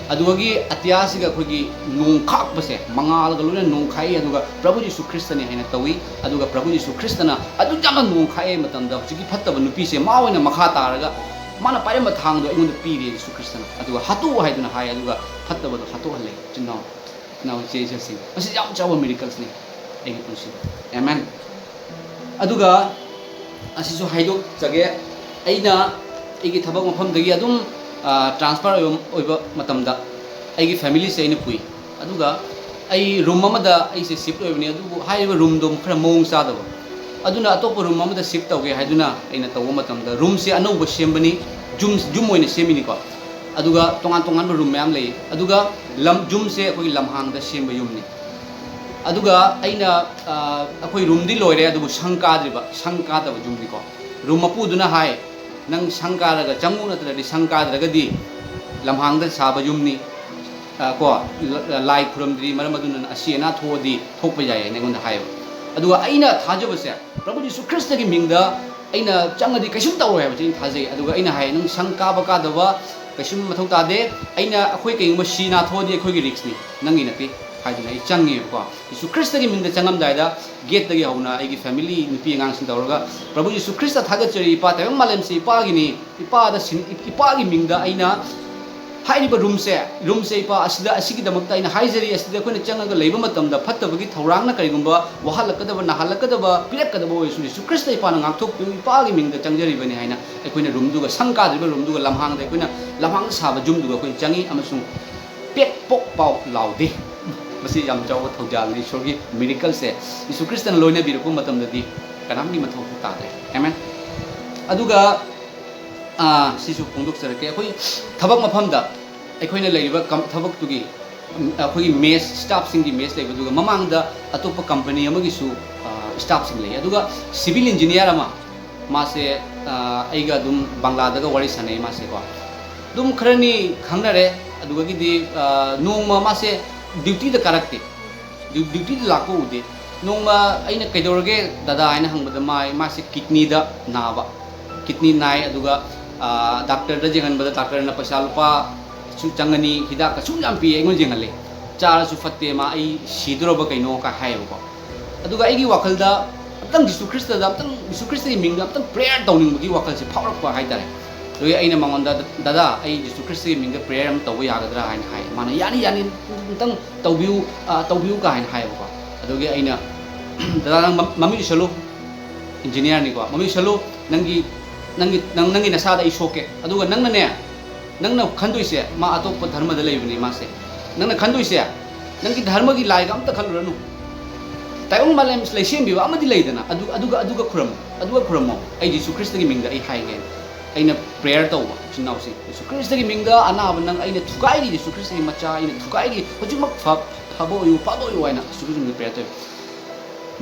ꯑꯗꯨꯗꯒꯤ ꯑꯇꯤꯌꯥꯁꯤꯒ ꯑꯩꯈꯣꯏꯒꯤ ꯅꯣꯡ ꯈꯥꯛꯄꯁꯦ, ꯃꯉꯥꯜꯒ ꯂꯣꯏꯅ ꯅꯣꯡ ꯈꯥꯛꯏ, ꯑꯗꯨꯒ "ꯄ꯭ꯔꯚꯨ ꯖꯤꯁꯨ ꯈ꯭ꯔꯤꯁꯇꯅꯤ" ꯍꯥꯏꯅ ꯇꯧꯏ꯫ ꯑꯗꯨꯒ ꯄ꯭ꯔꯚꯨ ꯖꯤꯁꯨ ꯈ꯭ꯔꯤꯁꯇꯅ ꯑꯗꯨꯛ ꯌꯥꯝꯅ ꯅꯣꯡ ꯈꯥꯛꯑꯦ ꯃꯇꯝꯗ ꯍꯧꯖꯤꯛꯀꯤ ꯐꯠꯇꯕ ꯅꯨꯄꯤꯁꯦ ꯃꯥ ꯑꯣꯏꯅ ꯃꯈꯥ ꯇꯥꯔꯒ ꯃꯥꯅ ꯄꯥꯏꯔꯝꯕ ꯊꯥꯡꯗꯣ ꯑꯩꯉꯣꯟꯗ ꯄꯤꯔꯦ ꯖꯤꯁꯨ ꯈ꯭ꯔꯤꯁꯇꯅ, ꯑꯗꯨꯒ "ꯍꯥꯠꯇꯣꯛꯎ" ꯍꯥꯏꯗꯨꯅ ꯍꯥꯏ, ꯑꯗꯨꯒ ꯐꯠꯇꯕꯗꯣ ꯍꯥꯠꯇꯣꯛꯍꯜꯂꯦ꯫ ꯏꯆꯤꯟ ꯏꯅꯥꯎ, ꯏꯅꯥꯎ ꯏꯆꯦ ꯏꯆꯜꯁꯤꯡ, ꯃꯁꯤ ꯌꯥꯝ ꯆꯥꯎꯕ ꯃꯤꯔꯦꯀꯜꯁꯅꯤ ꯑꯩꯒꯤ ꯄꯨꯟꯁꯤꯗ꯫ ꯑꯦꯃꯦꯟ꯫ ꯑꯗꯨꯒ ꯑꯁꯤꯁꯨ ꯍꯥꯏꯗꯣꯛꯆꯒꯦ, ꯑꯩꯅ ꯑꯩꯒꯤ ꯊꯕꯛ ꯃꯐꯝꯗꯒꯤ ꯑꯗꯨꯝ ꯇ꯭ꯔꯥꯟꯁꯐꯔ ꯑꯣꯏꯕ ꯑꯣꯏꯕ ꯃꯇꯝꯗ ꯑꯩꯒꯤ ꯐꯦꯃꯤꯂꯤꯁꯦ ꯑꯩꯅ ꯄꯨꯏ꯫ ꯑꯗꯨꯒ ꯑꯩ ꯔꯨꯝ ꯑꯃꯗ ꯑꯩꯁꯦ ꯁꯤꯐ ꯑꯣꯏꯕꯅꯤ, ꯑꯗꯨꯕꯨ ꯍꯥꯏꯔꯤꯕ ꯔꯨꯝꯗꯣ ꯈꯔ ꯃꯑꯣꯡ ꯆꯥꯗꯕ, ꯑꯗꯨꯅ ꯑꯇꯣꯞꯄ ꯔꯨꯝ ꯑꯃꯗ ꯁꯤꯐ ꯇꯧꯒꯦ ꯍꯥꯏꯗꯨꯅ ꯑꯩꯅ ꯇꯧꯕ ꯃꯇꯝꯗ, ꯔꯨꯝꯁꯦ ꯑꯅꯧꯕ ꯁꯦꯝꯕꯅꯤ, ꯌꯨꯝ ꯌꯨꯝ ꯑꯣꯏꯅ ꯁꯦꯝꯃꯤꯅꯤꯀꯣ꯫ ꯑꯗꯨꯒ ꯇꯣꯉꯥꯟ ꯇꯣꯉꯥꯟꯕ ꯔꯨꯝ ꯃꯌꯥꯝ ꯂꯩ꯫ ꯑꯗꯨꯒ ꯂꯝ ꯌꯨꯝꯁꯦ ꯑꯩꯈꯣꯏꯒꯤ ꯂꯝꯍꯥꯡꯗ ꯁꯦꯝꯕ ꯌꯨꯝꯅꯤ꯫ ꯑꯗꯨꯒ ꯑꯩꯅ, ꯑ, ꯑꯩꯈꯣꯏ ꯔꯨꯝꯗꯤ ꯂꯣꯏꯔꯦ, ꯑꯗꯨꯕꯨ ꯁꯪ ꯀꯥꯗ꯭ꯔꯤꯕ, ꯁꯪ ꯀꯥꯗꯕ ꯌꯨꯝꯅꯤꯀꯣ꯫ ꯔꯨꯝ ꯃꯄꯨꯗꯨꯅ ꯍꯥꯏ, "ꯅꯪ ꯁꯪ ꯀꯥꯔꯒ ꯆꯪꯉꯨ, ꯅꯠꯇ꯭ꯔꯗꯤ ꯁꯪ ꯀꯥꯗ꯭ꯔꯒꯗꯤ ꯂꯝꯍꯥꯡꯗ ꯁꯥꯕ ꯌꯨꯝꯅꯤ, ꯑ, ꯀꯣ, ꯂ-, ꯂ-, ꯂꯥꯏ ꯈꯨꯔꯨꯝꯗ꯭ꯔꯤ, ꯃꯔꯝ ꯑꯗꯨꯅ ꯑꯁꯤ ꯑꯅꯥ ꯊꯣꯛꯑꯗꯤ ꯊꯣꯛꯄ ꯌꯥꯏ" ꯍꯥꯏꯅ ꯑꯩꯉꯣꯟꯗ ꯍꯥꯏꯌꯦꯕ꯫ ꯑꯗꯨꯒ ꯑꯩꯅ ꯊꯥꯖꯕꯁꯦ, ꯄ꯭ꯔꯚꯨ ꯖꯤꯁꯨ ꯈ꯭ꯔꯤꯁꯇꯒꯤ ꯃꯤꯡꯗ ꯑꯩꯅ ꯆꯪꯉꯗꯤ ꯀꯩꯁꯨꯝ ꯇꯧꯔꯣꯏ ꯍꯥꯏꯕꯁꯦ ꯑꯩꯅ ꯊꯥꯖꯩ꯫ ꯑꯗꯨꯒ ꯑꯩꯅ ꯍꯥꯏ, "ꯅꯪ ꯁꯪ ꯀꯥꯕ ꯀꯥꯗꯕ ꯀꯩꯁꯨꯝ ꯃꯊꯧ ꯇꯥꯗꯦ꯫ ꯑꯩꯅ, ꯑꯩꯈꯣꯏ ꯀꯩꯒꯨꯝꯕ ꯁꯤ ꯅꯥ ꯊꯣꯛꯑꯗꯤ ꯑꯩꯈꯣꯏꯒꯤ ꯔꯤꯛꯁꯅꯤ, ꯅꯪꯒꯤ ꯅꯠꯇꯦ" ꯍꯥꯏꯗꯨꯅ ꯑꯩ ꯆꯪꯉꯦꯕꯀꯣ꯫ ꯖꯤꯁꯨ ꯈ꯭ꯔꯤꯁꯇꯒꯤ ꯃꯤꯡꯗ ꯆꯪꯉꯝꯗꯥꯏꯗ ꯒꯦꯠꯇꯒꯤ ꯍꯧꯅ ꯑꯩꯒꯤ ꯐꯦꯃꯤꯂꯤ, ꯅꯨꯄꯤ ꯑꯉꯥꯡꯁꯤꯡ ꯇꯧꯔꯒ, "ꯄ꯭ꯔꯚꯨ ꯖꯤꯁꯨ ꯈ꯭ꯔꯤꯁꯇ ꯊꯥꯒꯠꯆꯔꯤ, ꯏꯄꯥ ꯇꯥꯏꯕꯪ ꯃꯥꯂꯦꯝꯁꯤ ꯏꯄꯥꯒꯤꯅꯤ, ꯏꯄꯥꯗ ꯁꯤꯟ-, ꯏꯄꯥꯒꯤ ꯃꯤꯡꯗ ꯑꯩꯅ ꯍꯥꯏꯔꯤꯕ ꯔꯨꯝꯁꯦ, ꯔꯨꯝꯁꯦ ꯏꯄꯥ, ꯑꯁꯤꯗ, ꯑꯁꯤꯒꯤꯗꯃꯛꯇ ꯑꯩꯅ ꯍꯥꯏꯖꯔꯤ, ꯑꯁꯤꯗ ꯑꯩꯈꯣꯏꯅ ꯆꯪꯉꯒ ꯂꯩꯕ ꯃꯇꯝꯗ ꯐꯠꯇꯕꯒꯤ ꯊꯧꯔꯥꯡꯅ ꯀꯔꯤꯒꯨꯝꯕ ꯋꯥꯍꯜꯂꯛꯀꯗꯕ, ꯅꯥꯍꯜꯂꯛꯀꯗꯕ, ꯄꯤꯔꯛꯀꯗꯕ ꯑꯣꯏꯔꯁꯨ, ꯖꯤꯁꯨ ꯈ꯭ꯔꯤꯁꯇ ꯏꯄꯥꯅ ꯉꯥꯛꯊꯣꯛꯄꯤꯌꯨ, ꯏꯄꯥꯒꯤ ꯃꯤꯡꯗ ꯆꯪꯖꯔꯤꯕꯅꯤ" ꯍꯥꯏꯅ ꯑꯩꯈꯣꯏꯅ ꯔꯨꯝꯗꯨꯒ, ꯁꯪ ꯀꯥꯗ꯭ꯔꯤꯕ ꯔꯨꯝꯗꯨꯒ ꯂꯝꯍꯥꯡꯗ, ꯑꯩꯈꯣꯏꯅ ꯂꯝꯍꯥꯡꯗ ꯁꯥꯕ ꯌꯨꯝꯗꯨꯒ ꯑꯩꯈꯣꯏꯅ ꯆꯪꯉꯤ ꯑꯃꯁꯨꯡ ꯄꯦꯛ ꯄꯣꯛ ꯄꯥꯎ ꯂꯥꯎꯗꯦ꯫ ꯃꯁꯤ ꯌꯥꯝ ꯆꯥꯎꯕ ꯊꯧꯖꯥꯜꯅꯤ꯫ ꯏꯁꯣꯔꯒꯤ ꯃꯤꯔꯦꯀꯜꯁꯦ, ꯖꯤꯁꯨ ꯈ꯭ꯔꯤꯁꯇꯅ ꯂꯣꯏꯅꯕꯤꯔꯛꯄ ꯃꯇꯝꯗꯗꯤ ꯀꯅꯥꯝꯒꯤ ꯃꯊꯧ ꯇꯥꯗ꯭ꯔꯦ꯫ ꯑꯦꯃꯦꯟ꯫ ꯑꯗꯨꯒ, ꯑꯥ, ꯁꯤꯁꯨ ꯐꯣꯡꯗꯣꯛꯆꯔꯛꯀꯦ꯫ ꯑꯩꯈꯣꯏ ꯊꯕꯛ ꯃꯐꯝꯗ ꯑꯩꯈꯣꯏꯅ ꯂꯩꯔꯤꯕ ꯀꯝ-, ꯊꯕꯛꯇꯨꯒꯤ, ꯎꯝ, ꯑꯩꯈꯣꯏꯒꯤ ꯃꯦꯁ, ꯁ꯭ꯇꯥꯐꯁꯤꯡꯒꯤ ꯃꯦꯁ ꯂꯩꯕꯗꯨꯒ ꯃꯃꯥꯡꯗ ꯑꯇꯣꯞꯄ ꯀꯝꯄꯅꯤ ꯑꯃꯒꯤꯁꯨ, ꯑꯥ, ꯁ꯭ꯇꯥꯐꯁꯤꯡ ꯂꯩ꯫ ꯑꯗꯨꯒ ꯁꯤꯚꯤꯜ ꯏꯟꯖꯤꯅꯤꯌꯥꯔ ꯑꯃ, ꯃꯥꯁꯦ, ꯑꯥ, ꯑꯩꯒ ꯑꯗꯨꯝ ꯕꯪꯒ꯭ꯂꯥꯗꯒ ꯋꯥꯔꯤ ꯁꯥꯟꯅꯩ ꯃꯥꯁꯦꯀꯣ꯫ ꯑꯗꯨꯝ ꯈꯔꯅꯤ ꯈꯪꯅꯔꯦ꯫ ꯑꯗꯨꯗꯒꯤꯗꯤ, ꯑꯥ, ꯅꯣꯡꯃ ꯃꯥꯁꯦ ꯗ꯭ꯌꯨꯇꯤꯗ ꯀꯥꯔꯛꯇꯦ꯫ ꯗ꯭ꯌꯨ-, ꯗ꯭ꯌꯨꯇꯤꯗ ꯂꯥꯛꯄ ꯎꯗꯦ꯫ ꯅꯣꯡꯃ ꯑꯩꯅ "ꯀꯩꯗꯧꯔꯒꯦ ꯗꯗꯥ?" ꯍꯥꯏꯅ ꯍꯪꯕꯗ, ꯃꯥꯏ ꯃꯥꯁꯦ ꯀꯤꯗꯅꯤꯗ ꯅꯥꯕ, ꯀꯤꯗꯅꯤ ꯅꯥꯏ, ꯑꯗꯨꯒ ꯗꯥꯛꯇꯔꯗ ꯌꯦꯡꯍꯟꯕꯗ ꯗꯥꯛꯇꯔꯅ ꯄꯩꯁꯥ ꯂꯨꯄꯥ ꯁꯨꯛ ꯆꯪꯒꯅꯤ, ꯍꯤꯗꯥꯛꯀ ꯁꯨꯛ ꯌꯥꯝ ꯄꯤ, ꯑꯩꯉꯣꯟꯗ ꯌꯦꯡꯍꯜꯂꯦ, "ꯆꯥꯔꯁꯨ ꯐꯠꯇꯦ, ꯃꯥ ꯑꯩ ꯁꯤꯗꯣꯔꯕ ꯀꯩꯅꯣ?" ꯀꯥꯏ ꯍꯥꯏꯌꯦꯕꯀꯣ꯫ ꯑꯗꯨꯒ ꯑꯩꯒꯤ ꯋꯥꯈꯜꯗ ꯑꯝꯇꯪ ꯖꯤꯁꯨ ꯈ꯭ꯔꯤꯁꯇꯗ ꯑꯝꯇꯪ, ꯖꯤꯁꯨ ꯈ꯭ꯔꯤꯁꯇꯒꯤ ꯃꯤꯡꯗ ꯑꯝꯇꯪ ꯄ꯭ꯔꯦꯌꯔ ꯇꯧꯅꯤꯡꯕꯒꯤ ꯋꯥꯈꯜꯁꯦ ꯐꯥꯎꯔꯛꯄ ꯍꯥꯏꯇꯥꯔꯦ꯫ ꯑꯗꯨꯒꯤ ꯑꯩꯅ ꯃꯉꯣꯟꯗ, "ꯗꯗꯥ, ꯑꯩ ꯖꯤꯁꯨ ꯈ꯭ꯔꯤꯁꯇꯒꯤ ꯃꯤꯡꯗ ꯄ꯭ꯔꯦꯌꯔ ꯑꯃ ꯇꯧꯕ ꯌꯥꯒꯗ꯭ꯔꯥ?" ꯍꯥꯏꯅ ꯍꯥꯏ꯫ ꯃꯥꯅ, "ꯌꯥꯅꯤ, ꯌꯥꯅꯤ, ꯑꯝꯇꯪ ꯇꯧꯕꯤꯌꯨ, ꯑ, ꯇꯧꯕꯤꯌꯨ" ꯀꯥꯏꯅ ꯍꯥꯏꯌꯦꯕꯀꯣ꯫ ꯑꯗꯨꯒꯤ ꯑꯩꯅ, "ꯗꯗꯥ, ꯅꯪ ꯃ-, ꯃꯃꯤꯠ ꯎꯏꯁꯜꯂꯨ, ꯏꯟꯖꯤꯅꯤꯌꯥꯔꯅꯤꯀꯣ, ꯃꯃꯤꯠ ꯎꯏꯁꯜꯂꯨ, ꯅꯪꯒꯤ, ꯅꯪꯒꯤ, ꯅꯪ, ꯅꯪꯒꯤ ꯅꯁꯥꯗ ꯑꯩ ꯁꯣꯛꯀꯦ, ꯑꯗꯨꯒ ꯅꯪꯅꯅꯦ, ꯅꯪꯅ ꯈꯟꯗꯣꯏꯁꯦ ꯃꯥ ꯑꯇꯣꯞꯄ ꯙꯔꯃꯗ ꯂꯩꯕꯅꯦ ꯃꯥꯁꯦ, ꯅꯪꯅ ꯈꯟꯗꯣꯏꯁꯦ ꯅꯪꯒꯤ ꯙꯔꯃꯒꯤ ꯂꯥꯏꯒ ꯑꯝꯇ ꯈꯜꯂꯨꯔꯅꯨ, ꯇꯥꯏꯕꯪ ꯃꯥꯂꯦꯝ ꯂꯩꯁꯦꯝꯕꯤꯕ ꯑꯃꯗꯤ ꯂꯩꯗꯅ, ꯑꯗꯨ, ꯑꯗꯨꯒ, ꯑꯗꯨꯒ ꯈꯨꯔꯝꯃꯣ, ꯑꯗꯨꯒ ꯈꯨꯔꯝꯃꯣ, ꯑꯩ ꯖꯤꯁꯨ ꯈ꯭ꯔꯤꯁꯇꯒꯤ ꯃꯤꯡꯗ ꯑꯩ ꯍꯥꯏꯒꯦ, ꯑꯩꯅ ꯄ꯭ꯔꯦꯌꯔ ꯇꯧꯕ ꯏꯆꯤꯟ ꯏꯅꯥꯎꯁꯤꯡ, ꯖꯤꯁꯨ ꯈ꯭ꯔꯤꯁꯇꯒꯤ ꯃꯤꯡꯗ ꯑꯅꯥꯕ ꯅꯪ ꯑꯩꯅ ꯊꯨꯒꯥꯏꯔꯤ, ꯖꯤꯁꯨ ꯈ꯭ꯔꯤꯁꯇꯒꯤ ꯃꯆꯥ ꯑꯩꯅ ꯊꯨꯒꯥꯏꯔꯤ, ꯍꯧꯖꯤꯛꯃꯛ ꯐ-, ꯐꯕ ꯑꯣꯏꯌꯨ, ꯐꯕ ꯑꯣꯏꯌꯨ" ꯍꯥꯏꯅ ꯖꯤꯁꯨ ꯈ꯭ꯔꯤꯁꯇꯒꯤ ꯃꯤꯡꯗ ꯄ꯭ꯔꯦꯌꯔ ꯇꯧꯏ꯫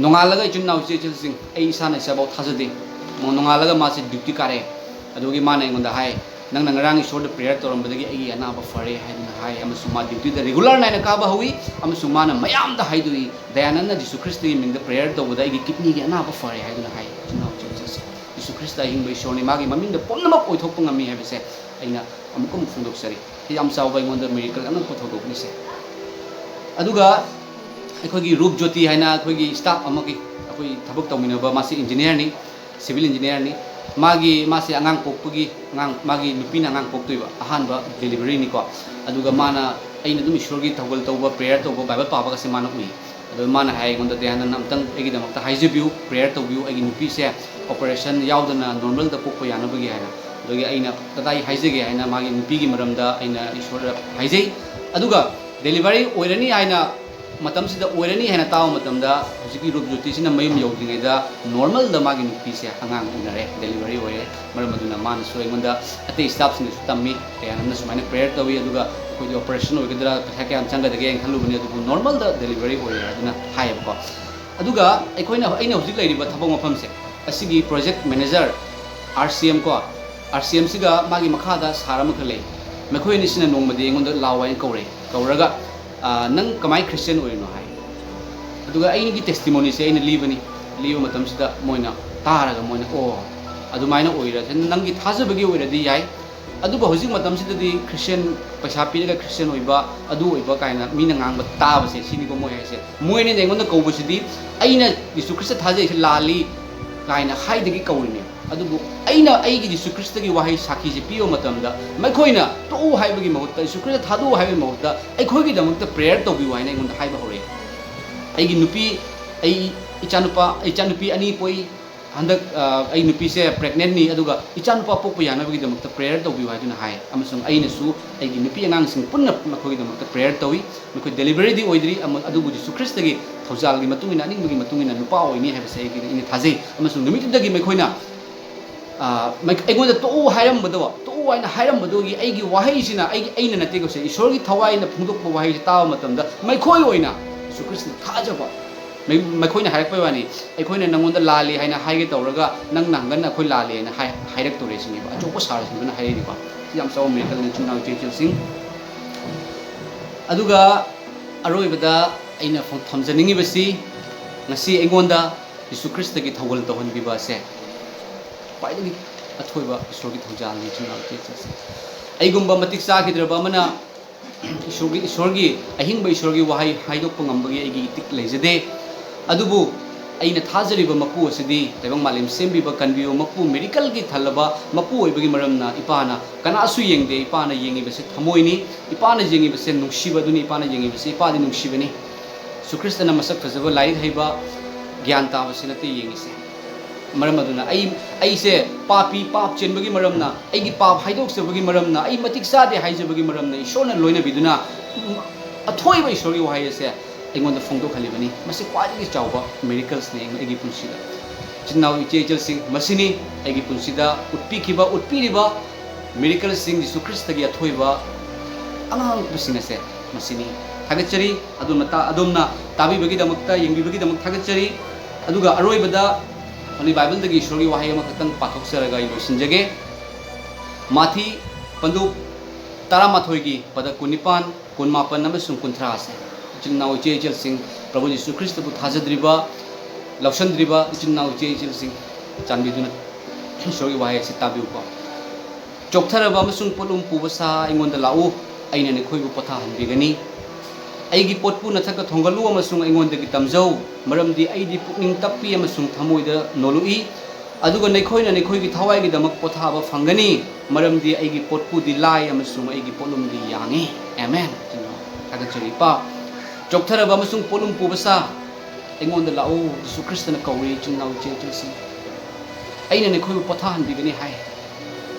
ꯅꯣꯡꯉꯥꯜꯂꯒ ꯏꯆꯤꯟ ꯏꯅꯥꯎ ꯏꯆꯦ ꯏꯆꯜꯁꯤꯡ, ꯑꯩ ꯏꯁꯥꯅ ꯏꯁꯥꯐꯥꯎ ꯊꯥꯖꯗꯦ꯫ ꯅꯣꯡ-, ꯅꯣꯡꯉꯥꯜꯂꯒ ꯃꯥꯁꯦ ꯗ꯭ꯌꯨꯇꯤ ꯀꯥꯔꯛꯑꯦ꯫ ꯑꯗꯨꯒꯤ ꯃꯥꯅ ꯑꯩꯉꯣꯟꯗ ꯍꯥꯏ, "ꯅꯪꯅ ꯉꯔꯥꯡ ꯏꯁꯣꯔꯗ ꯄ꯭ꯔꯦꯌꯔ ꯇꯧꯔꯝꯕꯗꯒꯤ ꯑꯩꯒꯤ ꯑꯅꯥꯕ ꯐꯔꯦ" ꯍꯥꯏꯗꯨꯅ ꯍꯥꯏ꯫ ꯑꯃꯁꯨꯡ ꯃꯥ ꯗ꯭ꯌꯨꯇꯤꯗ ꯔꯤꯒꯨꯂꯔ ꯅꯥꯏꯅ ꯀꯥꯕ ꯍꯧꯏ꯫ ꯑꯃꯁꯨꯡ ꯃꯥꯅ ꯃꯌꯥꯝꯗ ꯍꯥꯏꯗꯣꯛꯏ, "ꯗꯌꯥꯅꯟꯗꯅ ꯖꯤꯁꯨ ꯈ꯭ꯔꯤꯁꯇꯒꯤ ꯃꯤꯡꯗ ꯄ꯭ꯔꯦꯌꯔ ꯇꯧꯕꯗ ꯑꯩꯒꯤ ꯀꯤꯗꯅꯤꯒꯤ ꯑꯅꯥꯕ ꯐꯔꯦ" ꯍꯥꯏꯗꯨꯅ ꯍꯥꯏ꯫ ꯏꯆꯤꯟ ꯏꯅꯥꯎ ꯏꯆꯦ ꯏꯆꯜꯁꯤꯡ, ꯖꯤꯁꯨ ꯈ꯭ꯔꯤꯁꯇ ꯑꯍꯤꯡꯕ ꯏꯁꯣꯔꯅꯤ, ꯃꯥꯒꯤ ꯃꯃꯤꯡꯗ ꯄꯨꯝꯅꯃꯛ ꯑꯣꯏꯊꯣꯛꯄ ꯉꯝꯃꯤ ꯍꯥꯏꯕꯁꯦ ꯑꯩꯅ ꯑꯃꯨꯛꯀ ꯑꯃꯨꯛ ꯐꯣꯡꯗꯣꯛꯆꯔꯤ꯫ ꯁꯤ ꯌꯥꯝ ꯆꯥꯎꯕ ꯑꯩꯉꯣꯟꯗ ꯃꯤꯔꯦꯀꯜ ꯑꯉꯛꯄ ꯊꯧꯗꯣꯛꯅꯤꯁꯦ꯫ ꯑꯗꯨꯒ ꯑꯩꯈꯣꯏꯒꯤ ꯔꯨꯞ ꯖꯣꯇꯤ ꯍꯥꯏꯅ ꯑꯩꯈꯣꯏꯒꯤ ꯁ꯭ꯇꯥꯐ ꯑꯃꯒꯤ, ꯑꯩꯈꯣꯏ ꯊꯕꯛ ꯇꯧꯃꯤꯟꯅꯕ, ꯃꯥꯁꯤ ꯏꯟꯖꯤꯅꯤꯌꯥꯔꯅꯤ, ꯁꯤꯚꯤꯜ ꯏꯟꯖꯤꯅꯤꯌꯥꯔꯅꯤ꯫ ꯃꯥꯒꯤ, ꯃꯥꯁꯦ ꯑꯉꯥꯡ ꯄꯣꯛꯄꯒꯤ, ꯑꯉꯥꯡ, ꯃꯥꯒꯤ ꯅꯨꯄꯤꯅ ꯑꯉꯥꯡ ꯄꯣꯛꯇꯣꯏꯕ, ꯑꯍꯥꯟꯕ ꯗꯦꯂꯤꯚꯔꯤꯅꯤꯀꯣ꯫ ꯑꯗꯨꯒ ꯃꯥꯅ, ꯑꯩꯅ ꯑꯗꯨꯝ ꯏꯁꯣꯔꯒꯤ ꯊꯧꯒꯜ ꯇꯧꯕ, ꯄ꯭ꯔꯦꯌꯔ ꯇꯧꯕ, ꯕꯥꯏꯕꯜ ꯄꯥꯕꯒꯁꯦ ꯃꯥꯅ ꯎꯏ꯫ ꯑꯗꯣ ꯃꯥꯅ ꯍꯥꯏ ꯑꯩꯉꯣꯟꯗ, "ꯗꯌꯥꯅꯟꯗ, ꯑꯝꯇꯪ ꯑꯩꯒꯤꯗꯃꯛꯇ ꯍꯥꯏꯖꯕꯤꯌꯨ, ꯄ꯭ꯔꯦꯌꯔ ꯇꯧꯕꯤꯌꯨ, ꯑꯩꯒꯤ ꯅꯨꯄꯤꯁꯦ ꯑꯣꯄꯔꯦꯁꯟ ꯌꯥꯎꯗꯅ ꯅꯣꯔꯃꯦꯜꯗ ꯄꯣꯛꯄ ꯌꯥꯅꯕꯒꯤ" ꯍꯥꯏꯅ꯫ ꯑꯗꯨꯒꯤ ꯑꯩꯅ, "ꯀꯗꯥꯏ ꯍꯥꯏꯖꯒꯦ?" ꯍꯥꯏꯅ ꯃꯥꯒꯤ ꯅꯨꯄꯤꯒꯤ ꯃꯔꯝꯗ ꯑꯩꯅ ꯏꯁꯣꯔꯗ ꯍꯥꯏꯖꯩ꯫ ꯑꯗꯨꯒ ꯗꯦꯂꯤꯚꯔꯤ ꯑꯣꯏꯔꯅꯤ ꯍꯥꯏꯅ, ꯃꯇꯝꯁꯤꯗ ꯑꯣꯏꯔꯅꯤ ꯍꯥꯏꯅ ꯇꯥꯕ ꯃꯇꯝꯗ, ꯍꯧꯖꯤꯛꯀꯤ ꯔꯨꯞ ꯖꯣꯇꯤꯁꯤꯅ ꯃꯌꯨꯝ ꯌꯧꯗ꯭ꯔꯤꯉꯩꯗ ꯅꯣꯔꯃꯦꯜꯗ ꯃꯥꯒꯤ ꯅꯨꯄꯤꯁꯦ ꯑꯉꯥꯡ ꯎꯅꯔꯦ, ꯗꯦꯂꯤꯚꯔꯤ ꯑꯣꯏꯔꯦ꯫ ꯃꯔꯝ ꯑꯗꯨꯅ ꯃꯥꯅꯁꯨ ꯑꯩꯉꯣꯟꯗ, ꯑꯇꯩ ꯁ꯭ꯇꯥꯐꯁꯤꯡꯅꯁꯨ ꯇꯝꯃꯤ, "ꯗꯌꯥꯅꯟꯗꯅ ꯁꯨꯃꯥꯏꯅ ꯄ꯭ꯔꯦꯌꯔ ꯇꯧꯏ, ꯑꯗꯨꯒ ꯑꯩꯈꯣꯏꯗꯤ ꯑꯣꯄꯔꯦꯁꯟ ꯑꯣꯏꯒꯗ꯭ꯔꯥ, ꯄꯩꯁꯥ ꯀꯌꯥꯝ ꯆꯪꯒꯗꯒꯦꯅ ꯈꯜꯂꯨꯕꯅꯤ, ꯑꯗꯨꯕꯨ ꯅꯣꯔꯃꯦꯜꯗ ꯗꯦꯂꯤꯚꯔꯤ ꯑꯣꯏꯔꯦ" ꯍꯥꯏꯗꯨꯅ ꯍꯥꯏꯌꯦꯕꯀꯣ꯫ ꯑꯗꯨꯒ ꯑꯩꯈꯣꯏꯅ, ꯑꯩꯅ ꯍꯧꯖꯤꯛ ꯂꯩꯔꯤꯕ ꯊꯕꯛ ꯃꯐꯝꯁꯦ, ꯑꯁꯤꯒꯤ project manager, R C M ꯀꯣ, ꯑꯥꯔ ꯁꯤ ꯑꯦꯝꯁꯤꯒ ꯃꯥꯒꯤ ꯃꯈꯥꯗ ꯁꯥꯔ ꯑꯃꯈꯛ ꯂꯩ꯫ ꯃꯈꯣꯏ ꯑꯅꯤꯁꯤꯅ ꯅꯣꯡꯃꯗꯤ ꯑꯩꯉꯣꯟꯗ ꯂꯥꯎ ꯍꯥꯏꯅ ꯀꯧꯔꯦ꯫ ꯀꯧꯔꯒ, "ꯑꯥ, ꯅꯪ ꯀꯃꯥꯏ ꯈ꯭ꯔꯤꯁꯇꯤꯌꯥꯟ ꯑꯣꯏꯔꯤꯅꯣ?" ꯍꯥꯏ꯫ ꯑꯗꯨꯒ ꯑꯩꯒꯤ testimonyꯁꯦ ꯑꯩꯅ ꯂꯤꯕꯅꯤ꯫ ꯂꯤꯕ ꯃꯇꯝꯁꯤꯗ ꯃꯣꯏꯅ ꯇꯥꯔꯒ ꯃꯣꯏꯅ, "ꯑꯣ, ꯑꯗꯨꯃꯥꯏꯅ ꯑꯣꯏꯔꯁꯦ, ꯅꯪꯒꯤ ꯊꯥꯖꯕꯒꯤ ꯑꯣꯏꯔꯗꯤ ꯌꯥꯏ, ꯑꯗꯨꯕꯨ ꯍꯧꯖꯤꯛ ꯃꯇꯝꯁꯤꯗꯗꯤ Christian ꯄꯩꯁꯥ ꯄꯤꯔꯒ Christian ꯑꯣꯏꯕ, ꯑꯗꯨ ꯑꯣꯏꯕ" ꯀꯥꯏꯅ ꯃꯤꯅ ꯉꯥꯡꯕ ꯇꯥꯕꯁꯦ, ꯁꯤꯅꯤꯀꯣ ꯃꯣꯏ ꯍꯥꯏꯁꯦ꯫ ꯃꯣꯏꯅ ꯑꯩꯉꯣꯟꯗ ꯀꯧꯕꯁꯤꯗꯤ ꯑꯩꯅ ꯖꯤꯁꯨ ꯈ꯭ꯔꯤꯁꯇ ꯊꯥꯖꯩꯁꯦ ꯂꯥꯜꯂꯤ ꯀꯥꯏꯅ ꯍꯥꯏꯗꯒꯤ ꯀꯧꯔꯤꯅꯦ꯫ ꯑꯗꯨꯕꯨ ꯑꯩꯅ ꯑꯩꯒꯤ ꯖꯤꯁꯨ ꯈ꯭ꯔꯤꯁꯇꯒꯤ ꯋꯥꯍꯩ ꯁꯥꯈꯤꯁꯦ ꯄꯤꯕ ꯃꯇꯝꯗ, ꯃꯈꯣꯏꯅ "ꯇꯣꯛꯎ" ꯍꯥꯏꯕꯒꯤ ꯃꯍꯨꯠꯇ, ꯖꯤꯁꯨ ꯈ꯭ꯔꯤꯁꯇ ꯊꯥꯗꯣꯛꯎ ꯍꯥꯏꯕꯒꯤ ꯃꯍꯨꯠꯇ, "ꯑꯩꯈꯣꯏꯒꯤꯗꯃꯛꯇ prayer ꯇꯧꯕꯤꯌꯨ" ꯍꯥꯏꯅ ꯑꯩꯉꯣꯟꯗ ꯍꯥꯏꯕ ꯍꯧꯔꯛꯑꯦ꯫ ꯑꯩꯒꯤ ꯅꯨꯄꯤ, ꯑꯩ ꯏꯆꯥꯅꯨꯄꯥ, ꯏꯆꯥꯅꯨꯄꯤ ꯑꯅꯤ ꯄꯣꯛꯏ꯫ ꯍꯟꯗꯛ, ꯑ, ꯑꯩ ꯅꯨꯄꯤꯁꯦ pregnantꯅꯤ, ꯑꯗꯨꯒ ꯏꯆꯥꯅꯨꯄꯥ ꯄꯣꯛꯄ ꯌꯥꯅꯕꯒꯤꯗꯃꯛꯇ prayer ꯇꯧꯕꯤꯌꯨ ꯍꯥꯏꯗꯨꯅ ꯍꯥꯏ꯫ ꯑꯃꯁꯨꯡ ꯑꯩꯅꯁꯨ ꯑꯩꯒꯤ ꯅꯨꯄꯤ ꯑꯉꯥꯡꯁꯤꯡ ꯄꯨꯟꯅ ꯃꯈꯣꯏꯒꯤꯗꯃꯛꯇ prayer ꯇꯧꯏ꯫ ꯃꯈꯣꯏ deliveryꯗꯤ ꯑꯣꯏꯗ꯭ꯔꯤ, ꯑꯃ-, ꯑꯗꯨꯕꯨ ꯖꯤꯁꯨ ꯈ꯭ꯔꯤꯁꯇꯒꯤ ꯊꯧꯖꯥꯜꯒꯤ ꯃꯇꯨꯡ ꯏꯟꯅ, ꯑꯅꯤꯡꯕꯒꯤ ꯃꯇꯨꯡ ꯏꯟꯅ ꯅꯨꯄꯥ ꯑꯣꯏꯅꯤ ꯍꯥꯏꯕꯁꯦ ꯑꯩꯒꯤ, ꯑꯩꯅ ꯊꯥꯖꯩ꯫ ꯑꯃꯁꯨꯡ ꯅꯨꯃꯤꯠꯇꯨꯗꯒꯤ ꯃꯈꯣꯏꯅ, ꯑ, ꯃꯩ-, ꯑꯩꯉꯣꯟꯗ "ꯇꯣꯛꯎ" ꯍꯥꯏꯔꯝꯕꯗꯣ, "ꯇꯣꯛꯎ" ꯍꯥꯏꯅ ꯍꯥꯏꯔꯝꯕꯗꯣ, ꯑꯩꯒꯤ ꯋꯥꯍꯩꯁꯤꯅ, ꯑꯩꯒꯤ, ꯑꯩꯅ ꯅꯠꯇꯦꯀꯣ ꯁꯦ, ꯏꯁꯣꯔꯒꯤ ꯊꯋꯥꯏꯅ ꯐꯣꯡꯗꯣꯛꯄ ꯋꯥꯍꯩꯁꯤ ꯇꯥꯕ ꯃꯇꯝꯗ, ꯃꯈꯣꯏ ꯑꯣꯏꯅ ꯖꯤꯁꯨ ꯈ꯭ꯔꯤꯁꯇ ꯊꯥꯖꯕ, ꯃꯩ-, ꯃꯈꯣꯏꯅ ꯍꯥꯏꯔꯛꯄꯩ ꯋꯥꯅꯤ꯫ "ꯑꯩꯈꯣꯏꯅ ꯅꯪꯉꯣꯟꯗ ꯂꯥꯜꯂꯤ ꯍꯥꯏꯅ ꯍꯥꯏꯒꯦ ꯇꯧꯔꯒ, ꯅꯪ ꯅꯍꯥꯟꯒꯟ ꯑꯩꯈꯣꯏ ꯂꯥꯜꯂꯤ" ꯍꯥꯏꯅ ꯍꯥꯏ-, ꯍꯥꯏꯔꯛꯇꯣꯔꯦ ꯁꯤꯅꯦꯕ꯫ ꯑꯆꯧꯕ ꯁꯥꯔꯁꯤꯡꯗꯨꯅ ꯍꯥꯏꯔꯛꯏꯀꯣ꯫ ꯁꯤ ꯌꯥꯝ ꯆꯥꯎꯕ miracleꯅꯤ, ꯏꯆꯤꯟ ꯏꯅꯥꯎ ꯏꯆꯦ ꯏꯆꯜꯁꯤꯡ꯫ ꯑꯗꯨꯒ ꯑꯔꯣꯏꯕꯗ ꯑꯩꯅ ꯐꯣꯡ-, ꯊꯝꯖꯅꯤꯡꯉꯤꯕꯁꯤ, ꯉꯁꯤ ꯑꯩꯉꯣꯟꯗ ꯖꯤꯁꯨ ꯈ꯭ꯔꯤꯁꯇꯒꯤ ꯊꯧꯒꯜ ꯇꯧꯍꯟꯕꯤꯕ ꯑꯁꯦ ꯈ꯭ꯋꯥꯏꯗꯒꯤ ꯑꯊꯣꯏꯕ ꯏꯁꯣꯔꯒꯤ ꯊꯧꯖꯥꯜꯅꯤ, ꯏꯆꯤꯟ ꯏꯅꯥꯎ ꯏꯆꯦ ꯏꯆꯜꯁꯤꯡ꯫ ꯑꯩꯒꯨꯝꯕ ꯃꯇꯤꯛ ꯆꯥꯈꯤꯗ꯭ꯔꯕ ꯑꯃꯅ ꯏꯁꯣꯔꯒꯤ, ꯏꯁꯣꯔꯒꯤ, ꯑꯍꯤꯡꯕ ꯏꯁꯣꯔꯒꯤ ꯋꯥꯍꯩ ꯍꯥꯏꯗꯣꯛꯄ ꯉꯝꯕꯒꯤ ꯑꯩꯒꯤ ꯏꯇꯤꯛ ꯂꯩꯖꯗꯦ꯫ ꯑꯗꯨꯕꯨ ꯑꯩꯅ ꯊꯥꯖꯔꯤꯕ ꯃꯄꯨ ꯑꯁꯤꯗꯤ ꯇꯥꯏꯕꯪ ꯃꯥꯂꯦꯝ ꯁꯦꯝꯕꯤꯕ, ꯀꯟꯕꯤꯕ ꯃꯄꯨ, miracleꯒꯤ ꯊꯜꯂꯕ ꯃꯄꯨ ꯑꯣꯏꯕꯒꯤ ꯃꯔꯝꯅ ꯏꯄꯥꯅ ꯀꯅꯥꯁꯨ ꯌꯦꯡꯗꯦ꯫ ꯏꯄꯥꯅ ꯌꯦꯡꯉꯤꯕꯁꯤ ꯊꯃꯣꯏꯅꯤ, ꯏꯄꯥꯅ ꯌꯦꯡꯉꯤꯕꯁꯦ ꯅꯨꯡꯁꯤꯕ ꯑꯗꯨꯅꯤ, ꯏꯄꯥꯅ ꯌꯦꯡꯉꯤꯕꯁꯤ, ꯏꯄꯥꯗꯤ ꯅꯨꯡꯁꯤꯕꯅꯤ꯫ ꯖꯤꯁꯨ ꯈ꯭ꯔꯤꯁꯇꯅ ꯃꯁꯛ ꯐꯖꯕ, ꯂꯥꯏꯔꯤꯛ ꯍꯩꯕ, ꯒ꯭ꯌꯥꯟ ꯇꯥꯕꯁꯤ ꯅꯠꯇꯦ ꯌꯦꯡꯉꯤꯁꯦ꯫ ꯃꯔꯝ ꯑꯗꯨꯅ ꯑꯩ, ꯑꯩꯁꯦ ꯄꯥꯄꯤ, ꯄꯥꯞ ꯆꯦꯟꯕꯒꯤ ꯃꯔꯝꯅ, ꯑꯩꯒꯤ ꯄꯥꯞ ꯍꯥꯏꯗꯣꯛꯆꯕꯒꯤ ꯃꯔꯝꯅ, ꯑꯩ ꯃꯇꯤꯛ ꯆꯥꯗꯦ ꯍꯥꯏꯖꯕꯒꯤ ꯃꯔꯝꯅ ꯏꯁꯣꯔꯅ ꯂꯣꯏꯅꯕꯤꯗꯨꯅ, ꯎꯝ, ꯑꯊꯣꯏꯕ ꯏꯁꯣꯔꯒꯤ ꯋꯥꯍꯩ ꯑꯁꯦ ꯑꯩꯉꯣꯟꯗ ꯐꯣꯡꯗꯣꯛꯍꯜꯂꯤꯕꯅꯤ꯫ ꯃꯁꯤ ꯈ꯭ꯋꯥꯏꯗꯒꯤ ꯆꯥꯎꯕ miraclesꯅꯤ ꯑꯩꯒꯤ ꯄꯨꯟꯁꯤꯗ꯫ ꯏꯆꯤꯟ ꯏꯅꯥꯎ ꯏꯆꯦ ꯏꯆꯜꯁꯤꯡ, ꯃꯁꯤꯅꯤ ꯑꯩꯒꯤ ꯄꯨꯟꯁꯤꯗ ꯎꯠꯄꯤꯈꯤꯕ, ꯎꯠꯄꯤꯔꯤꯕ miraclesꯁꯤꯡ, ꯖꯤꯁꯨ ꯈ꯭ꯔꯤꯁꯇꯒꯤ ꯑꯊꯣꯏꯕ ꯑꯉꯥꯡꯕꯁꯤꯡ ꯑꯁꯦ ꯃꯁꯤꯅꯤ꯫ ꯊꯥꯒꯠꯆꯔꯤ꯫ ꯑꯗꯣꯝꯅ ꯇꯥ-, ꯑꯗꯣꯝꯅ ꯇꯥꯕꯤꯕꯒꯤꯗꯃꯛꯇ, ꯌꯦꯡꯕꯤꯕꯒꯤꯗꯃꯛ ꯊꯥꯒꯠꯆꯔꯤ꯫ ꯑꯗꯨꯒ ꯑꯔꯣꯏꯕꯗ Holy Bibleꯗꯒꯤ ꯏꯁꯣꯔꯒꯤ ꯋꯥꯍꯩ ꯑꯃꯈꯛꯇꯪ ꯄꯥꯊꯣꯛꯆꯔꯒ ꯑꯩ ꯂꯣꯏꯁꯤꯟꯖꯒꯦ꯫ ꯃꯥꯊꯤ ꯄꯟꯗꯨꯞ ꯇꯔꯥꯃꯥꯊꯣꯏꯒꯤ ꯄꯗ ꯀꯨꯟꯅꯤꯄꯥꯟ, ꯀꯨꯟꯃꯥꯄꯟ ꯑꯃꯁꯨꯡ ꯀꯨꯟꯊ꯭ꯔꯥ ꯑꯁꯦ꯫ ꯏꯆꯤꯜ ꯏꯅꯥꯎ ꯏꯆꯦ ꯏꯆꯜꯁꯤꯡ, ꯄ꯭ꯔꯚꯨ ꯖꯤꯁꯨ ꯈ꯭ꯔꯤꯁꯇꯕꯨ ꯊꯥꯖꯗ꯭ꯔꯤꯕ, ꯂꯧꯁꯤꯟꯗ꯭ꯔꯤꯕ ꯏꯆꯤꯟ ꯏꯅꯥꯎ ꯏꯆꯦ ꯏꯆꯜꯁꯤꯡ, ꯆꯥꯟꯕꯤꯗꯨꯅ ꯏꯁꯣꯔꯒꯤ ꯋꯥꯍꯩ ꯑꯁꯤ ꯇꯥꯕꯤꯌꯨꯀꯣ꯫ "ꯆꯣꯛꯊꯔꯕ ꯑꯃꯁꯨꯡ ꯄꯣꯠꯂꯨꯝ ꯄꯨꯕ ꯁꯥ, ꯑꯩꯉꯣꯟꯗ ꯂꯥꯛꯎ, ꯑꯩꯅ ꯅꯈꯣꯏꯕꯨ ꯄꯣꯊꯥꯍꯟꯕꯤꯒꯅꯤ꯫ ꯑꯩꯒꯤ ꯄꯣꯠꯄꯨ ꯅꯊꯛꯇ ꯊꯣꯡꯒꯠꯂꯨ ꯑꯃꯁꯨꯡ ꯑꯩꯉꯣꯟꯗꯒꯤ ꯇꯝꯖꯧ, ꯃꯔꯝꯗꯤ ꯑꯩꯗꯤ ꯄꯨꯛꯅꯤꯡ ꯇꯞꯄꯤ ꯑꯃꯁꯨꯡ ꯊꯃꯣꯏꯗ ꯅꯣꯜꯂꯨꯛꯏ, ꯑꯗꯨꯒ ꯅꯈꯣꯏꯅ ꯅꯈꯣꯏꯒꯤ ꯊꯋꯥꯏꯒꯤꯗꯃꯛ ꯄꯣꯊꯥꯕ ꯐꯪꯒꯅꯤ, ꯃꯔꯝꯗꯤ ꯑꯩꯒꯤ ꯄꯣꯠꯄꯨꯗꯤ ꯂꯥꯏ ꯑꯃꯁꯨꯡ ꯑꯩꯒꯤ ꯄꯣꯠꯂꯨꯝꯗꯤ ꯌꯥꯡꯉꯤ꯫" ꯑꯃꯦꯟ꯫ ꯊꯥꯒꯠꯆꯔꯤ, ꯏꯄꯥ꯫ ꯆꯣꯛꯊꯔꯕ ꯑꯃꯁꯨꯡ ꯄꯣꯠꯂꯨꯝ ꯄꯨꯕ ꯁꯥ, ꯑꯩꯉꯣꯟꯗ ꯂꯥꯛꯎ, ꯖꯤꯁꯨ ꯈ꯭ꯔꯤꯁꯇꯅ ꯀꯧꯔꯤ, ꯏꯆꯤꯟ ꯏꯅꯥꯎ ꯏꯆꯦ ꯏꯆꯜꯁꯤꯡ꯫ ꯑꯩꯅ ꯅꯈꯣꯏꯕꯨ ꯄꯣꯊꯥꯍꯟꯕꯤꯒꯅꯤ ꯍꯥꯏ꯫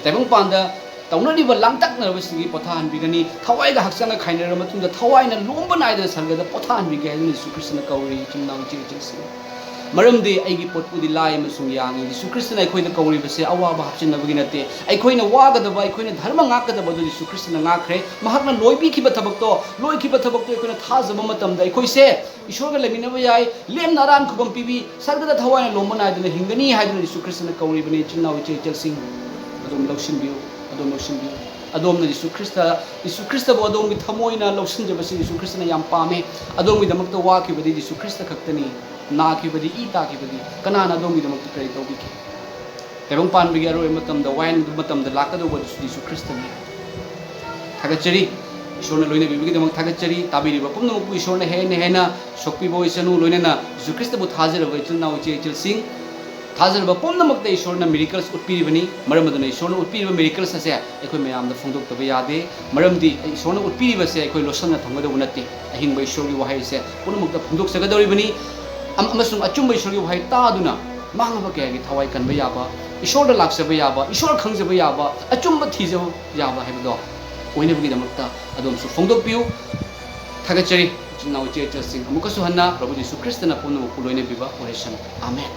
ꯇꯥꯏꯕꯪꯄꯥꯟꯗ ꯇꯧꯅꯔꯤꯕ ꯂꯥꯡꯇꯛꯅꯔꯕꯁꯤꯡꯒꯤ ꯄꯣꯊꯥꯍꯟꯕꯤꯒꯅꯤ꯫ ꯊꯋꯥꯏꯒ ꯍꯛꯆꯥꯡꯒ ꯈꯥꯏꯅꯔꯕ ꯃꯇꯨꯡꯗ ꯊꯋꯥꯏꯅ ꯂꯣꯝꯕ ꯅꯥꯏꯗꯅ ꯁꯔꯒꯗ ꯄꯣꯊꯥꯍꯟꯕꯤꯒꯦ ꯍꯥꯏꯗꯨꯅ ꯖꯤꯁꯨ ꯈ꯭ꯔꯤꯁꯇꯅ ꯀꯧꯔꯤ, ꯏꯆꯤꯟ ꯏꯅꯥꯎ ꯏꯆꯦ ꯏꯆꯜꯁꯤꯡ꯫ ꯃꯔꯝꯗꯤ ꯑꯩꯒꯤ ꯄꯣꯠꯄꯨꯗꯤ ꯂꯥꯏ ꯑꯃꯁꯨꯡ ꯌꯥꯡꯉꯤ꯫ ꯖꯤꯁꯨ ꯈ꯭ꯔꯤꯁꯇꯅ ꯑꯩꯈꯣꯏꯗ ꯀꯧꯔꯤꯕꯁꯦ ꯑꯋꯥꯕ ꯍꯥꯞꯆꯤꯟꯅꯕꯒꯤ ꯅꯠꯇꯦ꯫ ꯑꯩꯈꯣꯏꯅ ꯋꯥꯒꯗꯕ, ꯑꯩꯈꯣꯏꯅ ꯙꯔꯃ ꯉꯥꯛꯀꯗꯕ ꯑꯗꯨ ꯖꯤꯁꯨ ꯈ꯭ꯔꯤꯁꯇꯅ ꯉꯥꯛꯈ꯭ꯔꯦ꯫ ꯃꯍꯥꯛꯅ ꯂꯣꯏꯕꯤꯈꯤꯕ ꯊꯕꯛꯇꯣ, ꯂꯣꯏꯈꯤꯕ ꯊꯕꯛꯇꯣ ꯑꯩꯈꯣꯏꯅ ꯊꯥꯖꯕ ꯃꯇꯝꯗ ꯑꯩꯈꯣꯏꯁꯦ ꯏꯁꯣꯔꯒ ꯂꯩꯃꯤꯟꯅꯕ ꯌꯥꯏ, ꯂꯦꯝꯅ ꯑꯔꯥꯟ ꯈꯨꯕꯝ ꯄꯤꯕꯤ, ꯁꯔꯒꯗ ꯊꯋꯥꯏꯅ ꯂꯣꯝꯕ ꯅꯥꯏꯗꯅ ꯍꯤꯡꯒꯅꯤ ꯍꯥꯏꯗꯨꯅ ꯖꯤꯁꯨ ꯈ꯭ꯔꯤꯁꯇꯅ ꯀꯧꯔꯤꯕꯅꯤ꯫ ꯏꯆꯤꯟ ꯏꯅꯥꯎ ꯏꯆꯦ ꯏꯆꯜꯁꯤꯡ, ꯑꯗꯣꯝ ꯂꯧꯁꯤꯟꯕꯤꯌꯨ, ꯑꯗꯣꯝ ꯂꯧꯁꯤꯟꯕꯤꯌꯨ꯫ ꯑꯗꯣꯝꯅ ꯖꯤꯁꯨ ꯈ꯭ꯔꯤꯁꯇ, ꯖꯤꯁꯨ ꯈ꯭ꯔꯤꯁꯇꯕꯨ ꯑꯗꯣꯝꯒꯤ ꯊꯃꯣꯏꯅ ꯂꯧꯁꯤꯟꯖꯕꯁꯤ ꯖꯤꯁꯨ ꯈ꯭ꯔꯤꯁꯇꯅ ꯌꯥꯝ ꯄꯥꯝꯃꯦ꯫ ꯑꯗꯣꯝꯒꯤꯗꯃꯛꯇ ꯋꯥꯈꯤꯕꯗꯤ ꯖꯤꯁꯨ ꯈ꯭ꯔꯤꯁꯇ ꯈꯛꯇꯅꯤ꯫ ꯅꯥꯈꯤꯕꯗꯤ, ꯏ ꯇꯥꯈꯤꯕꯗꯤ ꯀꯅꯥꯅ ꯑꯗꯣꯝꯒꯤꯗꯃꯛꯇ ꯀꯔꯤ ꯇꯧꯕꯤꯈꯤ? ꯇꯥꯏꯕꯪ ꯄꯥꯟꯕꯒꯤ ꯑꯔꯣꯏꯕ ꯃꯇꯝꯗ, ꯋꯥꯌꯦꯟꯒꯤ ꯃꯇꯝꯗ ꯂꯥꯛꯀꯗꯧꯕ ꯑꯗꯨꯁꯨ ꯖꯤꯁꯨ ꯈ꯭ꯔꯤꯁꯇꯅꯤ꯫ ꯊꯥꯒꯠꯆꯔꯤ꯫ ꯏꯁꯣꯔꯅ ꯂꯣꯏꯅꯕꯤꯕꯒꯤꯗꯃꯛ ꯊꯥꯒꯠꯆꯔꯤ꯫ ꯇꯥꯕꯤꯔꯤꯕ ꯄꯨꯝꯅꯃꯛꯄꯨ ꯏꯁꯣꯔꯅ ꯍꯦꯟꯅ ꯍꯦꯟꯅ ꯁꯣꯛꯄꯤꯕ ꯑꯣꯏꯁꯅꯨ꯫ ꯂꯣꯏꯅꯅ ꯖꯤꯁꯨ ꯈ꯭ꯔꯤꯁꯇꯕꯨ ꯊꯥꯖꯔꯕ ꯏꯆꯤꯜ ꯏꯅꯥꯎ ꯏꯆꯦ ꯏꯆꯜꯁꯤꯡ, ꯊꯥꯖꯔꯕ ꯄꯨꯝꯅꯃꯛꯇ ꯏꯁꯣꯔꯅ miracles ꯎꯠꯄꯤꯔꯤꯕꯅꯤ꯫ ꯃꯔꯝ ꯑꯗꯨꯅ ꯏꯁꯣꯔꯅ ꯎꯠꯄꯤꯔꯤꯕ miracles ꯑꯁꯦ ꯑꯩꯈꯣꯏ ꯃꯌꯥꯝꯗ ꯐꯣꯡꯗꯣꯛꯇꯕ ꯌꯥꯗꯦ꯫ ꯃꯔꯝꯗꯤ ꯏꯁꯣꯔꯅ ꯎꯠꯄꯤꯔꯤꯕꯁꯦ ꯑꯩꯈꯣꯏ ꯂꯣꯠꯁꯟꯅ ꯊꯝꯒꯗꯧꯕ ꯅꯠꯇꯦ꯫ ꯑꯍꯤꯡꯕ ꯏꯁꯣꯔꯒꯤ ꯋꯥꯍꯩꯁꯦ ꯄꯨꯝꯅꯃꯛꯇ ꯐꯣꯡꯗꯣꯛꯆꯒꯗꯧꯔꯤꯕꯅꯤ꯫ ꯑꯝ-, ꯑꯃꯁꯨꯡ ꯑꯆꯨꯝꯕ ꯏꯁꯣꯔꯒꯤ ꯋꯥꯍꯩ ꯇꯥꯗꯨꯅ ꯃꯥꯡꯂꯕ ꯀꯌꯥꯒꯤ ꯊꯋꯥꯏ ꯀꯟꯕ ꯌꯥꯕ, ꯏꯁꯣꯔꯗ ꯂꯥꯛꯆꯕ ꯌꯥꯕ, ꯏꯁꯣꯔ ꯈꯪꯖꯕ ꯌꯥꯕ, ꯑꯆꯨꯝꯕ ꯊꯤꯖꯕ ꯌꯥꯕ ꯍꯥꯏꯕꯗꯣ ꯑꯣꯏꯅꯕꯒꯤꯗꯃꯛꯇ ꯑꯗꯣꯝꯁꯨ ꯐꯣꯡꯗꯣꯛꯄꯤꯌꯨ꯫ ꯊꯥꯒꯠꯆꯔꯤ꯫ ꯏꯆꯤꯟ ꯏꯅꯥꯎ ꯏꯆꯦ ꯏꯆꯜꯁꯤꯡ, ꯑꯃꯨꯛꯀꯁꯨ ꯍꯟꯅ ꯄ꯭ꯔꯚꯨ ꯖꯤꯁꯨ ꯈ꯭ꯔꯤꯁꯇꯅ ꯄꯨꯝꯅꯃꯛꯄꯨ ꯂꯣꯏꯅꯕꯤꯕ ꯑꯣꯏꯔꯁꯅꯨ꯫ ꯑꯥꯃꯦꯟ꯫